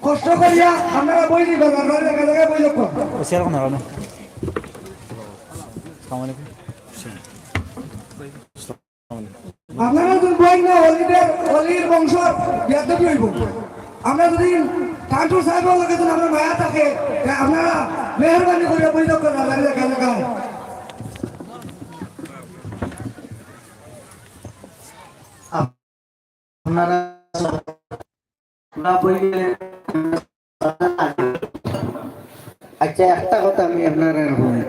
কষ্ট করিয়া আপনারা বই দিবেন, আপনারা জায়গা জায়গায় বই দেখুন। আপনারা যদি বই না, অলিদের, অলির বংশর বেয়াদবি অইবো। আমরা যদি ঠাকুর সাহেবর লগে যদি আমরা মায়া থাকে, তে আপনারা মেহেরবানি করে বই দেখুন, আপনারা জায়গা জায়গায়। আপনারা না বইলে, আচ্ছা, একটা কথা আমি আপনারারে কই।